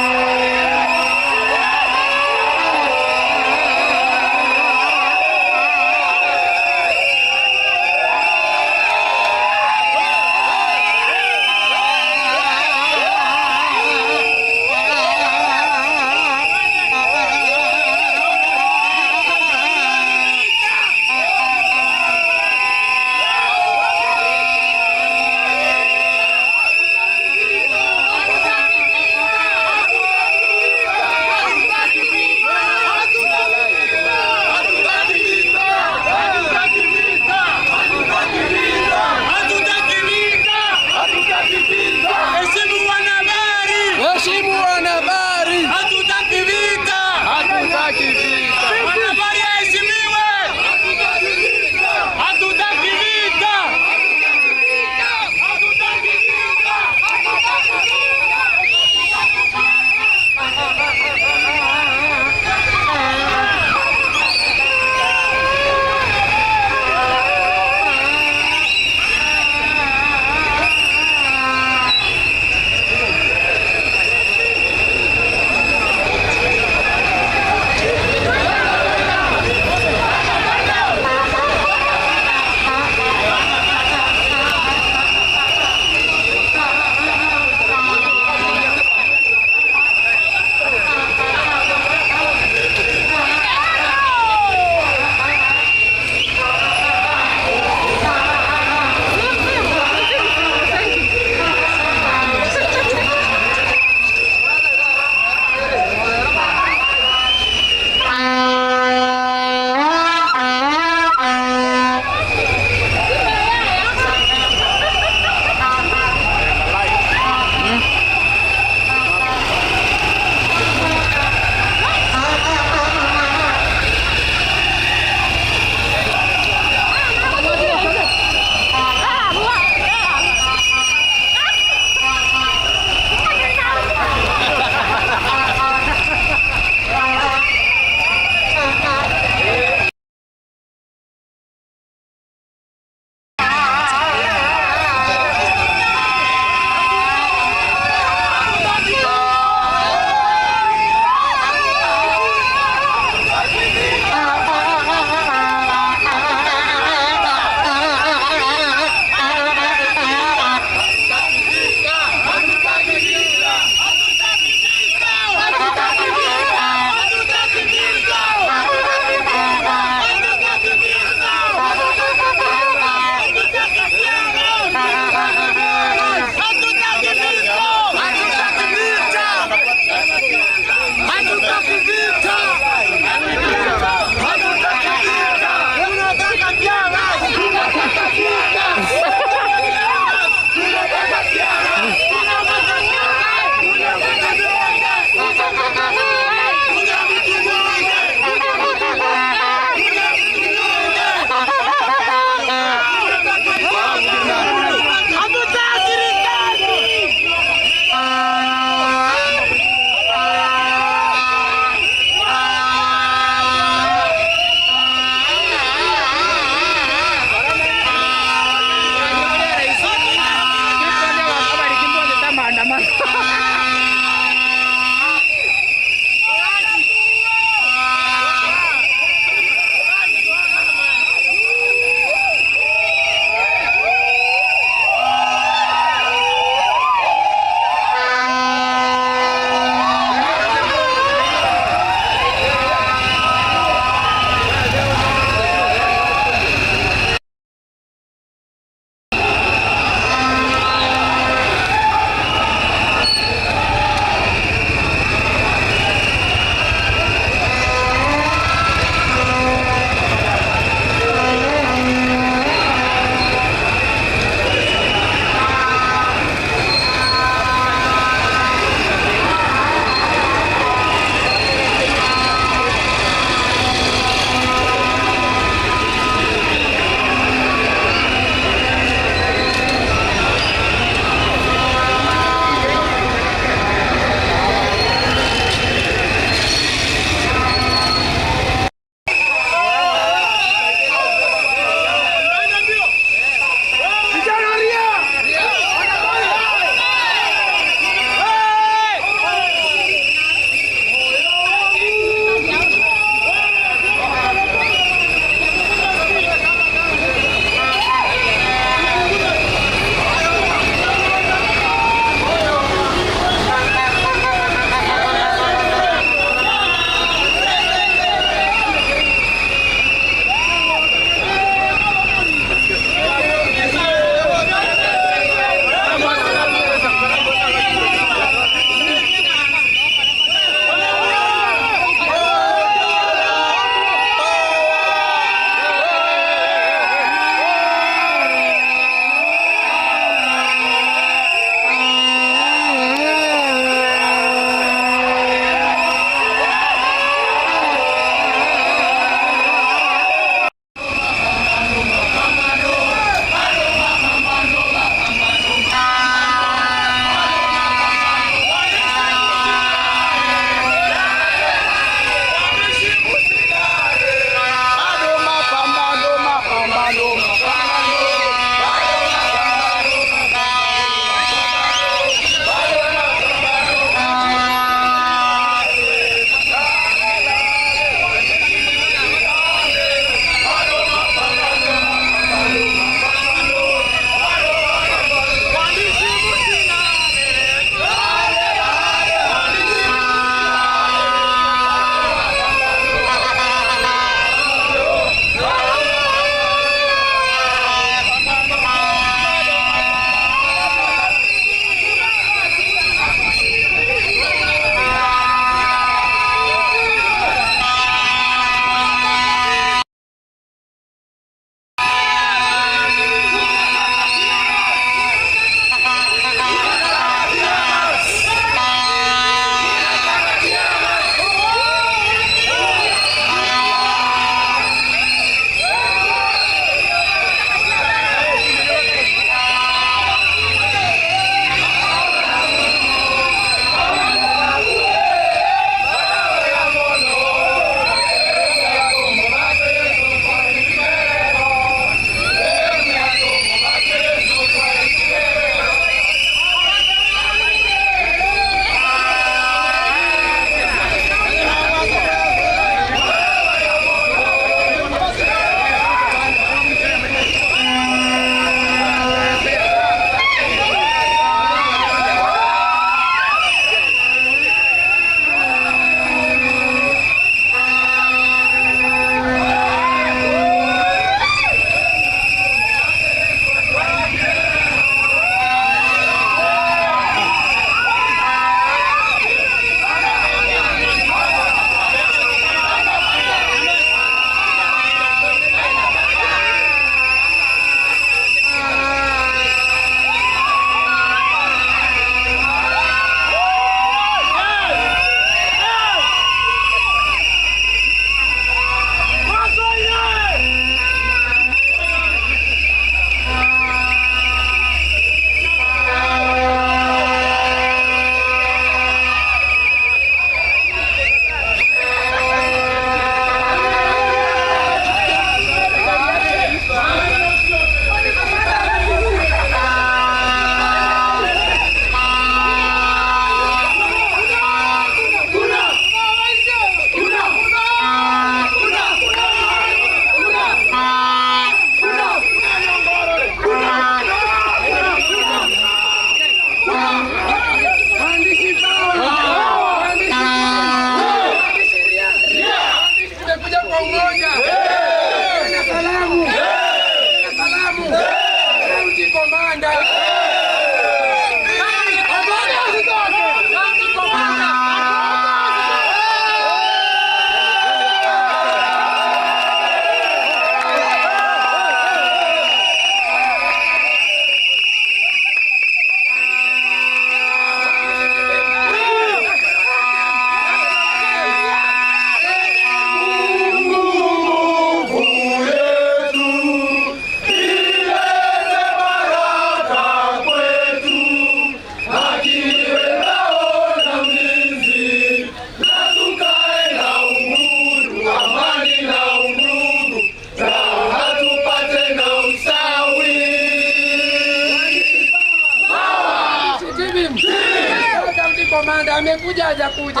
Komanda amekuja hajakuja?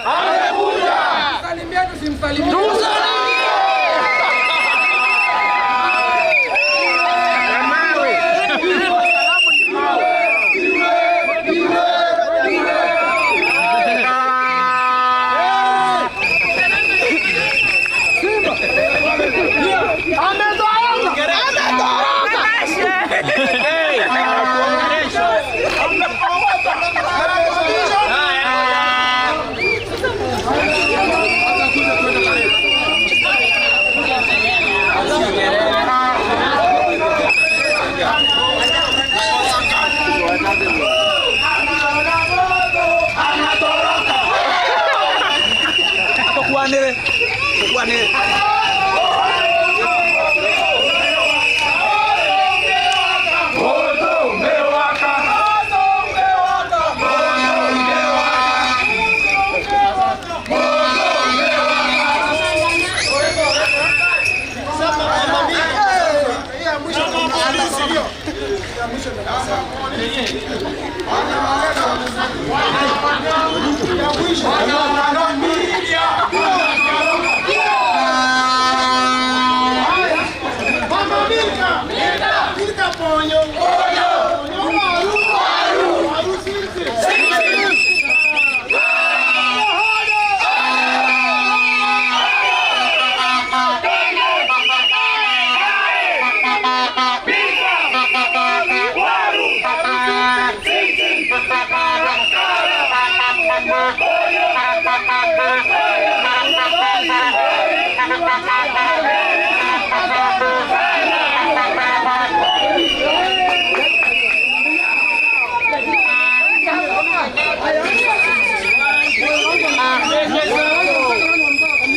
Amekuja. Tumsalimie tusimsalimie?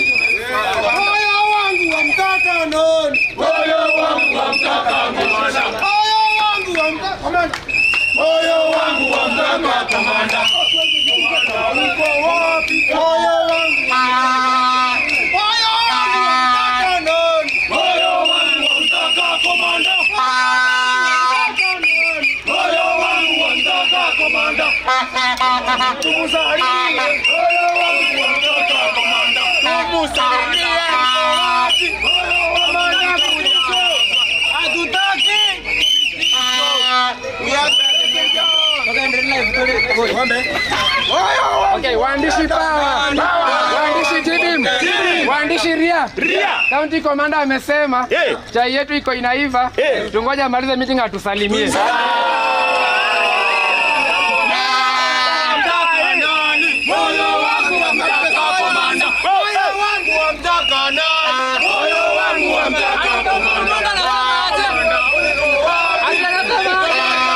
Moyo wangu wamtaka nani? Moyo wangu wamtaka komanda. Moyo wangu wamtaka komanda. Moyo wangu wamtaka komanda. Uko wapi? Moyo wangu. Moyo wangu wamtaka nani? Moyo wangu wamtaka komanda. Moyo wangu wamtaka komanda. Tumusalimie. Moyo wangu wamtaka komanda. Tumusalimie. Okay, waandishi power. Waandishi TDM. Waandishi ria. County commander amesema chai yetu iko inaiva. Tungoja amalize meeting atusalimie. Moyo wangu wamtaka komanda. Moyo wangu wamtaka nani? Moyo wangu wamtaka komanda. Moyo wangu wamtaka komanda.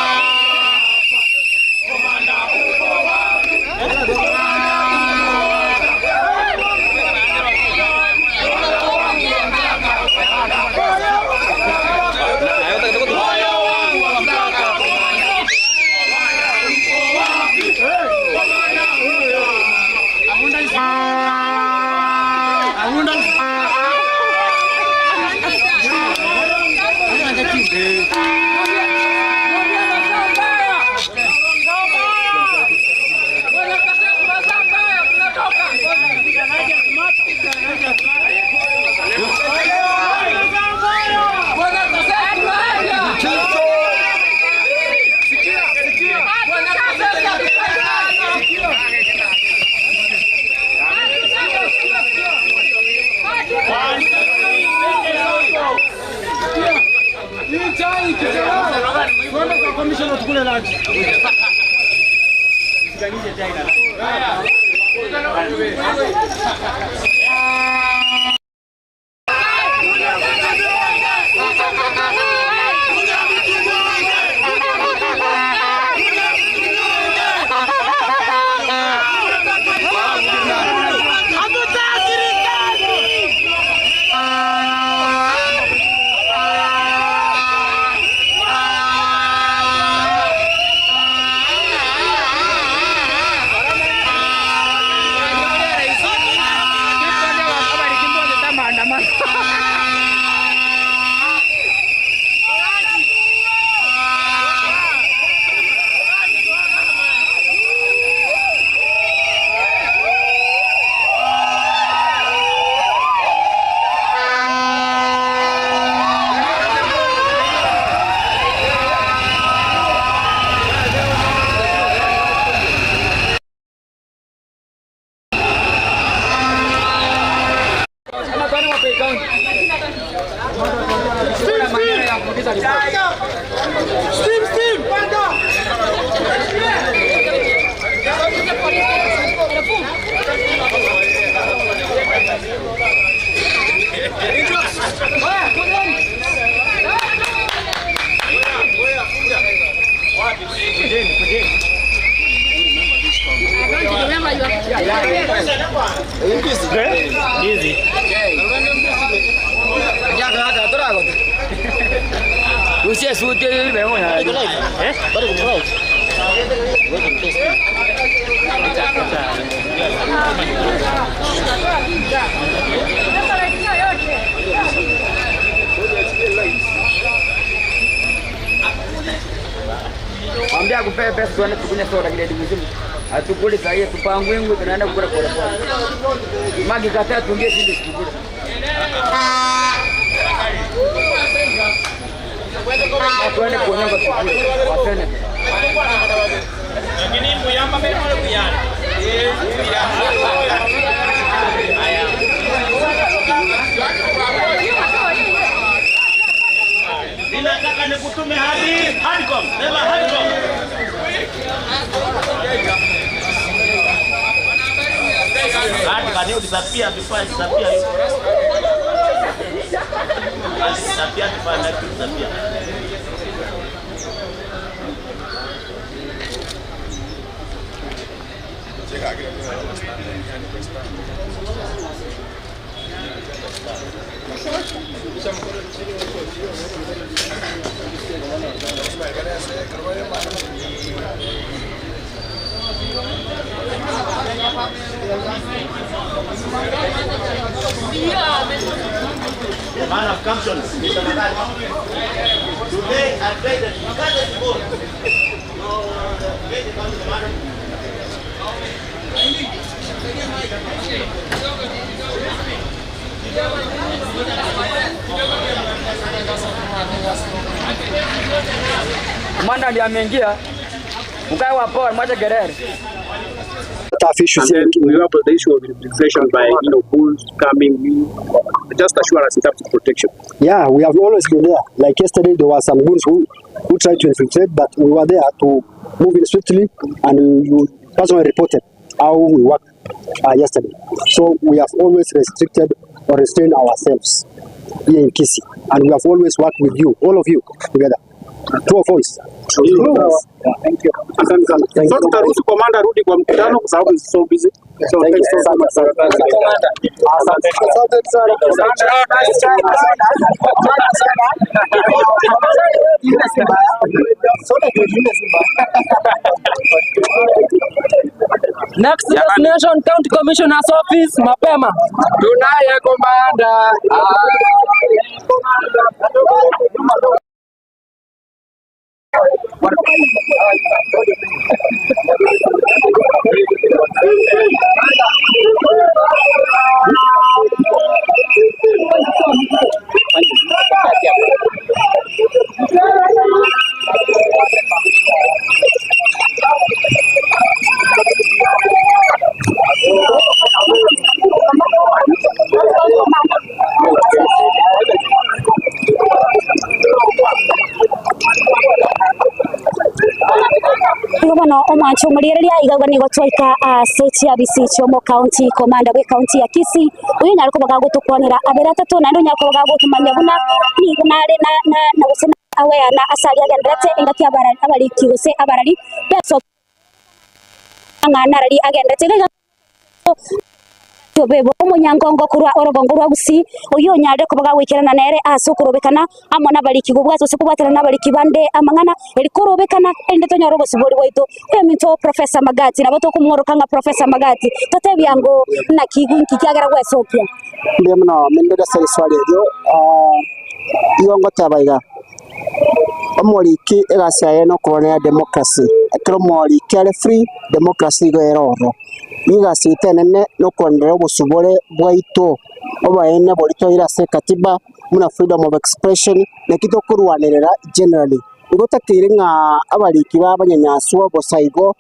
Mwambie akupee pesa tuende tukunywe soda grade mzima. Hatukuli saa hii tupangwe ngwe tunaenda kukula pole pole. Magi kataa tuingie sisi tukule. Tuende kuonyonga tukule. Wasene. Ninataka nikutume hadi Hadcom. Sema Hadcom. Hadi can you disappear before I disappear? I'll disappear before I like to disappear. The man of captions, Mr. Magari. Today I pray that you can't go. Today comes the man. Kamanda ndiye ameingia. Mkae wa poa, mwache kelele. Tough issues. And then we have the issue of infiltration by bulls coming in, just assurance in terms of protection. Yeah, we have always been there. Like yesterday, there were some goons who tried to infiltrate, but we were there to move in swiftly, and we personally reported how we worked yesterday. So we have always restricted or restrained ourselves here in Kisii, and we have always worked with you, all of you, together. True voice. True. Thank you. Asante sana. So tutaruhusu komanda arudi kwa mkutano kwa sababu is so busy. So Thank thanks you. so much. Asante. Asante sana. Next destination County Commissioner's Office mapema. Tunaye komanda. Igo bono omwancho omoriereria iga nigo twaika ase chiabisi chiomo county commander bwe county ya Kisii oyo nyare koba gagotokwanera abere atato naende onyare koba gagotomanya buna nigo nare na na na gose aware na ase aria agenderete engaki abara abariki gose abarari beso ang'ana arari agenderete iga bebo omonyangongo korwa orogongo rwa Gusii oyo onyarire koba gagwikerana nere ase okorobekana amo na abariki gobwate gose kobwaterana na abariki bande amang'ana eri korobekana erinde tonyore obosibori bwaito. Oyo minto Professor Magati nabo tokomworoka ng'a Professor Magati totebia ngo naki nki kiagera gwesokia. Mbuya mono mende ase riswali erio, igo ngoteba iga omoriki egasi yaye na okoronera democracy ekero omoriki are free democracy igo ere ororo. Nigo egasi yaito enene na okoronera obosubore bwaito oboene boria twaeire ase ekatiba buna freedom of expression naki tokorwanerera generally. Igo totakeire ng'a abariki ba abanyanyaswa bosa igo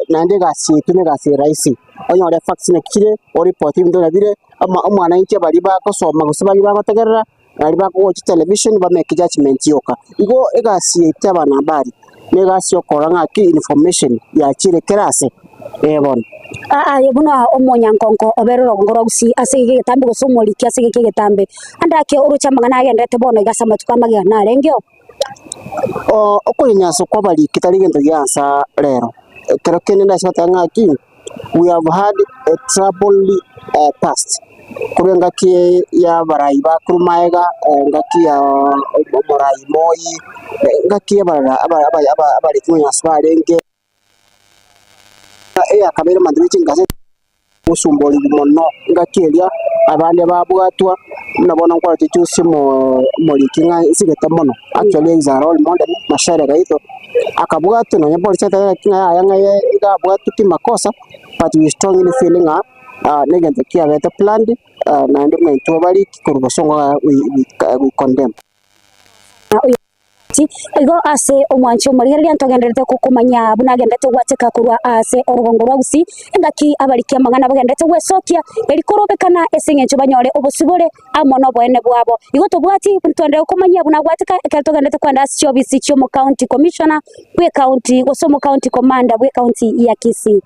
naende egasi yaito na egasi rahisi onyore facts naki chire oripoti ebinto buna bire ama omwananchi baria bagosoma gose baria bagotegerera Baria bakogocha television ba make judgement yoka. Igo egasi yaito abanahabari na egasi ya okorora ng'aki information yachire kera ase, ee bono. Aye buna omonyankonko obere orogongo rwa gusii ase egeka egetambe gose omoriki ase egeka egetambe, ande ake oroche amang'ana agenderete bono iga ase amatuko amagega narengeo. Okonyanyaswa kw'abariki tari gento giansa rero. Ekero kende ndase goteba ng'aki, we have had a troubled past. Korwa engaki ya abarai ba korwa magega, engaki ya omorai Moi, engaki ya abarara abariki bonsi barenge. Eyakabere amanto be chingaseti gosumborigwa mono engaki eria abande babwatwa buna bono nkwarete juzi omoriki ng'a nsigete mono actually is a role model Macharia Gaitho akabwatwa nonye polisi etebete ng'a yaya ng'a iga abwatwe kimakosa but we strongly feel ng'a negento kiabete planned naende omonto obariki korwa bosongo we condemn. Igo ase omwancho omorigereria ntogendererete gokomanya buna agendererete gwacheka korwa ase orogongo rwa Gusii, engaki abariki amang'ana bagendererete gwesokia, eri korobekana ase engencho banyore obosibore amo noboene bwabo. Igo tobwati buna twaenderere gokomanyia buna agwateka ekero togendererete koenda ase chiofisi chi'omocounty commissioner bw'ecounty gose omocounty commander bw'ecounty ya Kisii.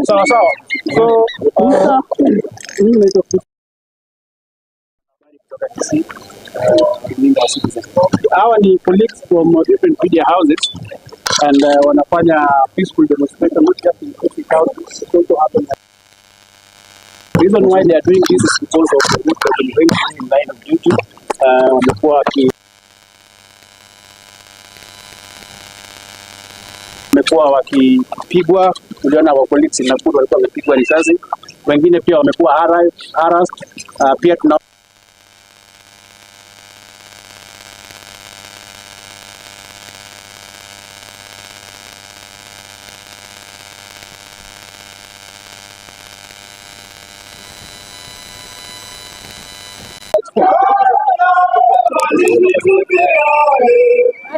Sawa sawa. So mimi naitwa Kisii, runinga wa Citizen. Hawa ni colleagues from different media houses and wanafanya peaceful demonstration not just in Kisii County, it also happens. The reason why they are doing this is because of the work they've been doing in line of duty. Wamekuwa waki wamekuwa wakipigwa. Tuliona wa colleagues in Nakuru walikuwa wamepigwa risasi, wengine pia wamekuwa harassed. Pia tuna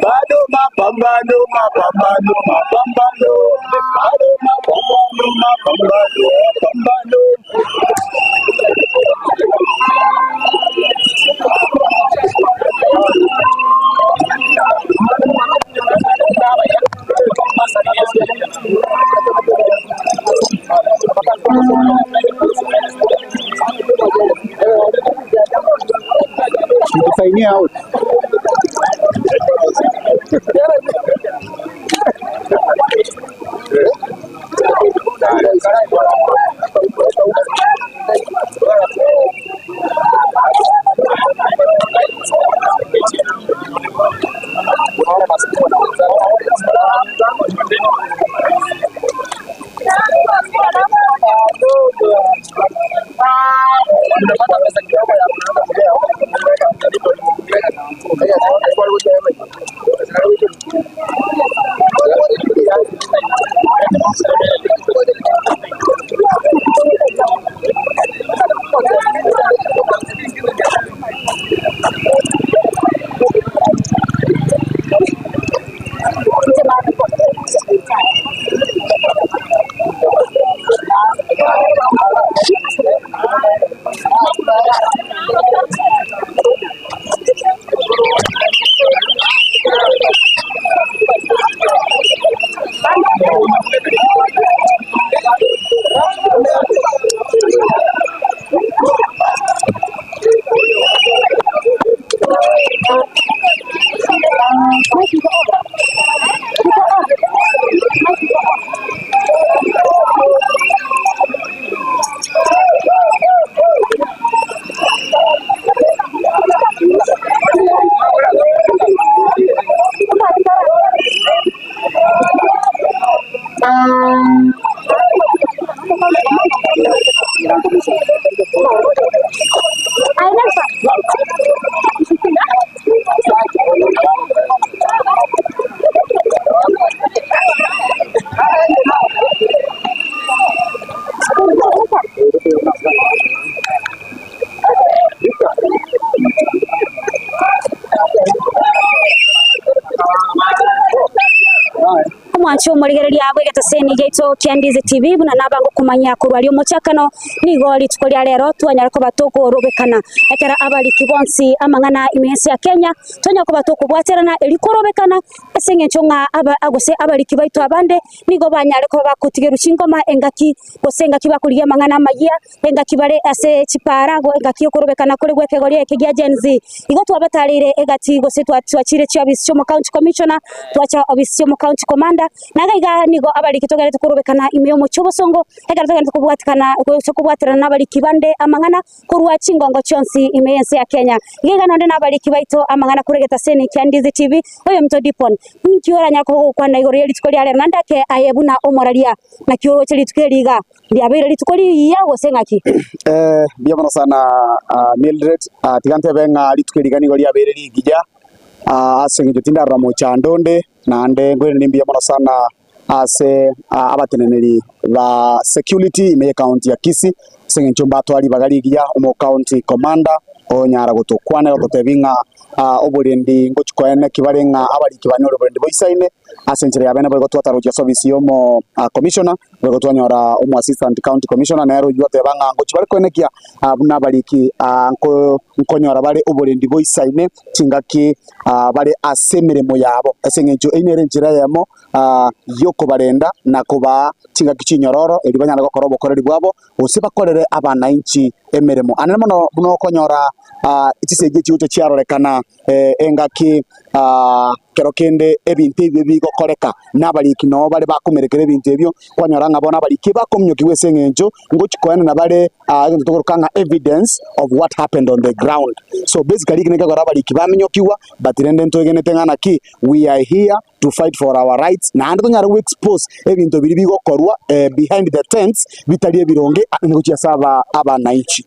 Bado mapambano, mapambano, mapambano, bado mapambano, mapambano, mapambano. Nikusaini out. Omwancho omorigereria bw'egeteseni giaito kia Ndizi TV buna nabango kumanya korwa ria omochakano nigo rituko ria rero twanyara koba tokorobekana ekero abariki bonsi amang'ana ime ense ya Kenya twanyara koba tokobwaterana erikorobekana ase eng'encho ng'a aba agose abariki baito abande nigo banyare koba bakotigerwa chingoma engaki gose engaki bakorigia amang'ana amayia engaki bare ase chipara engaki okorobekana kore gwa ekegori eke gia Gen Z. Igo twabatarire egati gose twachire chiobisi chia omo county commissioner twacha obisi chia omo county commander naga iga nigo abariki togerete korobekana ime ya omochie obosongo ekero togerete kobwatikana gose kobwaterana na abariki bande amang'ana korwa chingongo chionsi ime ya ense ya Kenya. Iga iga nonde na abariki baito amang'ana kore egetaseni kia Ndizi TV oyo Mto Dipon ninki oranyara koba ogokwana igoro ya rituko ria rero naende ake aye buna omoraria naki oroche rituko eri iga riabeire rituko rigiya gose ng'aki. Mbuya mono sana Mildred, tiga ntebe ng'a rituko eri iga nigo riabeire rigiya ase eng'encho tindarora mochando onde, naende nkoiraneria mbuya mono sana ase abateneneri ba security ime ye county ya Kisii, ase eng'encho mbatware ribaga rigiya omo county commander onyara gotokwanera gototebia ng'a oborendi ngochi koene ki bare ng'a abariki banyore oborendi boisaine. Ase enchera ya bene boigo twatara gochia ase ofisi y'omo commissioner, boigo twanyora omo assistant county commissioner nere oyio oteba ng'a ngochia bare koenekia buna abariki nkonyora bare oborendi boisaine chingaki bare ase emeremo yabo. Ase eng'encho eyio nere enchera eyemo y'okobarenda na kobaa chingaki chinyororo erio banyare gokora obokoreri bwabo gose bakorere abanainchi emeremo. Anene mono buna okonyora chisegi echi gocha chiarorekana engaki kero kende ebinto ebio bigokoreka, na abariki noo bare bakomerekera ebinto ebio, kwanyora ng'a bono abariki bakominyokiwa ase eng'encho ngochi koenena bare egento tokoroka ng'a evidence of what happened on the ground. So basically eki nekegora abariki baminyokiwa, but rende ntoegenete ng'a naki we are here to fight for our rights, naende tonyare go expose ebinto biria bigokorwa behind the tents bitari ebironge ande gochia ase aba abananchi.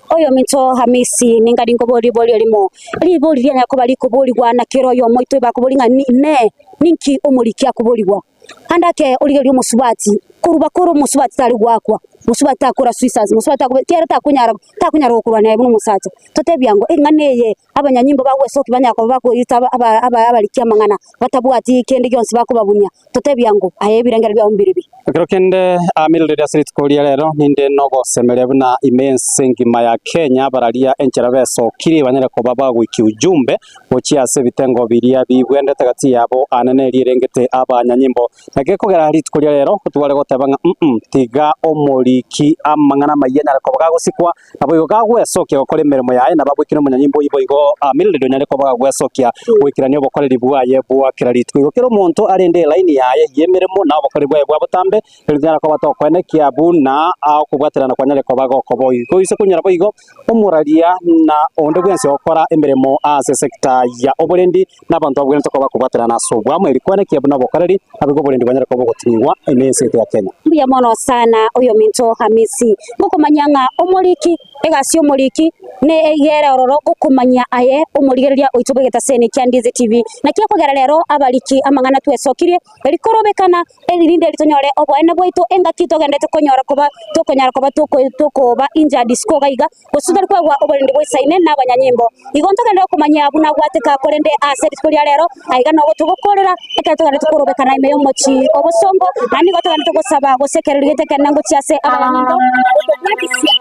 Oyominto Hamisi, ningari nkoborie riborio erimo, ribori rianya koba rikoborigwa na kera oyomo oito ebakoboria ng'a Inee, ninki omoriki akoborigwa? Ande ake origererie omosubati, koruba kore omosubati tari goakwa, mosubati takora suicide, mosubati takobe kiagera takonyara takonyara gokorwa nere buna omosacha. Totebia ngo eng'ana eye abanyanyimbo bagwesokia banyara koba bakoita aba aba abariki amang'ana, batabwati kende gionsi bakobabunia. Totebia ngo aye ebirengero biao mbiribi. Ekero kende Mildred ase rituko ria rero ninde nogosemeria buna ime y'ense engima ya Kenya bararia enchera besokirie banyare koba bagoikia ujumbe gochia ase ebitengo biria bibwendete gati yabo anene eria erengete abanyanyimbo. Naki gekogera rituko ria rero tobare goteba ng'a mm tiga omoriki amang'ana amayia anyare koba gagosikwa Naboigo gagwesokia gokora emeremo yaye, nabo agwekire omonyanyimbo oyio boigo Mildred onyare koba gagwesokia goikerania obokoreri bwaye bwa kera rituko. Igo kera omonto arende elaini yaye y'emeremo na obokoreri bwaye bwa botambe, erio tonyare koba tokoenekia buna okobwaterana kwanyare koba gokoba oigo. Ise konyora boigo omoraria na onde bwensi ogokora emeremo ase sector ya oborendi na abanto babwenerete koba bakobwaterana ase obwamo erio koenekia buna obokoreri naboigo oborendi bwanyare koba bogoting'igwa ime y'ense yaito ya Kenya. Mbuya mono sana oyominto Hamisi, ngokomanya ng'a omoriki, egasi y'omoriki ne egere ororo gokomanya aye omorigereria oito bw'egetaseni kia Ndizi TV. Naki ekogera rero abariki amang'ana twesokirie, erikorobekana erinde eri tonyore oboene bwaito engaki togendete konyora koba tokonyara koba toko tokoba injured isiko iga iga, Gose tari koegwa oborendi boisaine nabanyanyimbo. Igo ntogenderere komanyia buna gwateka, korende ase rituko ria rero aiga nogo togokoorera, ekero togenderete korobekana ime y'omochie obosongo, naende nigo togenderete gosaba gose ekerero gete ekenene ngochia ase abanyanyimbo, gotobwatisia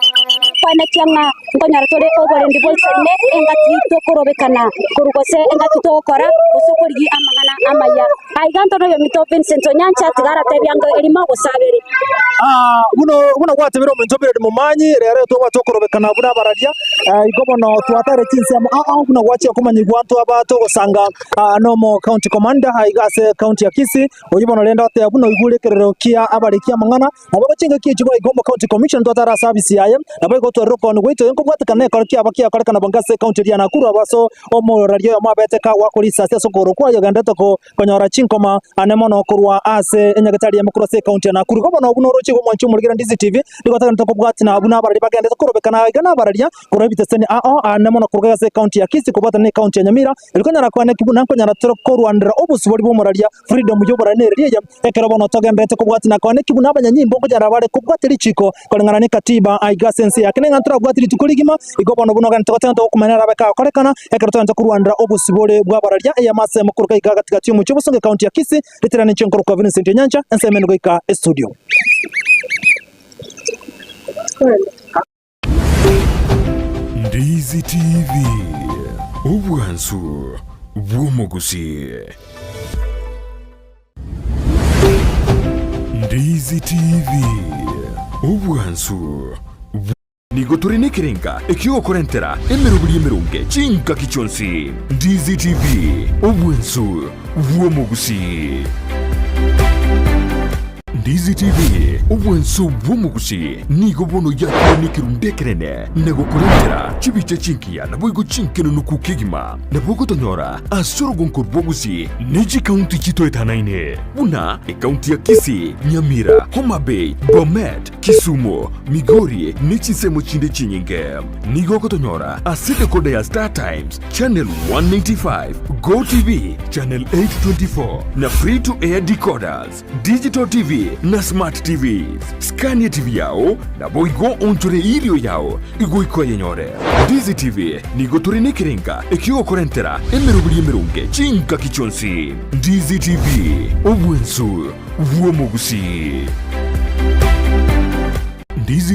koenekia ng'a nkonyora tore oborendi boisaine engaki tokorobekana korwa gose engaki togokora gose okorigia amang'ana amaya. Aiga ntore oyominto Vincent Onyancha tiga aratebia ango erimo gose abere. Buna buna gwatebire omonto Mildred Momanyi, rero twabwate okorobekana buna abararia, igo bono twatare chinsemo ao ao buna gwachia komanyigwa ntwaba togosanga nomo county commander aiga ase county ya Kisii, oyio bono rende oteba buna oigure ekerero kia abariki amang'ana, Nabo chingaki echio boigo omo county commissioner twatare ase afisi yaye, naboigo otwerire okooni gwaito oyo nkobwatekana nekoro kiaba kiakorekana bwango ase ecounty eria ya Nakuru abo ase omoraria oyomo abete kagwakwa risasi ase okogoro kwaye ogenderete konyora chinkoma ane mono korwa ase enyagetari emo korwa ase ecounty ya Nakuru. Igo bono buna oroche igo omwanchi omorigera Ndizi TV nigo togenderete kobwatina buna abarari bagenderete korobekana aiga nabararia korwa ebiteseni ao ane mono korwa ase ecounty ya Kisii kobwatana ne ecounty ya Nyamira erio konyara koaneki buna nkonyara tore korwanera obosibori bw'omoraria freedom y'oborari nereri eye Ekero bono togendererete kobwatia na koaneki buna abanyanyimbo nkonyara bare kobwatia richiko koreng'ana ne katiba aiga ase ense yake, neng'a ntorabwate rituko rigima, igo bono buna ogendererete goteba togokumanya narabe kagokorekana, ekero togendererete korwanera obosibore bw'abararia eyemo ase eyemo korwa iga gati gati y'omochie obosongo ekaunti ya Kisii, ritirana inche nkorokwa Vincent Onyancha, ensemo ende goika estudio. Ndizi TV, obwansu bw'omogusii. Ndizi TV, obwansu Nigo tore nekerenga ekiogokorentera emeroberi emeronge chingaki chionsi. Ndizi TV, obwansu bw'omogusii. Ndizi TV, obwanso bw'omogusi, nigo bono yakire nekerundu ekenene na gokorentera chibicha chingiya naboigo chinkenunuku kegima. Nabo ogotonyora ase orogonko rw'ogusi ne chikaunti chitoetanaine buna ekaunti ya Kisii, Nyamira, Homa Bay, Bomet, Kisumu, Migori ne chinsemo chinde chinyinge. Nigo ogotonyora ase decoder ya Star Times, channel 195, Go TV, channel 824 na free to air decoders, digital TV na smart TVs. Scan TV yao naboigo onchore irio yao igoika oyenyore. Ndizi TV nigo tore nekerenga ekiogokorentera emeroberi emeronge chingaki chionsi. Ndizi TV, obwensu bw'omogusii. Ndizi.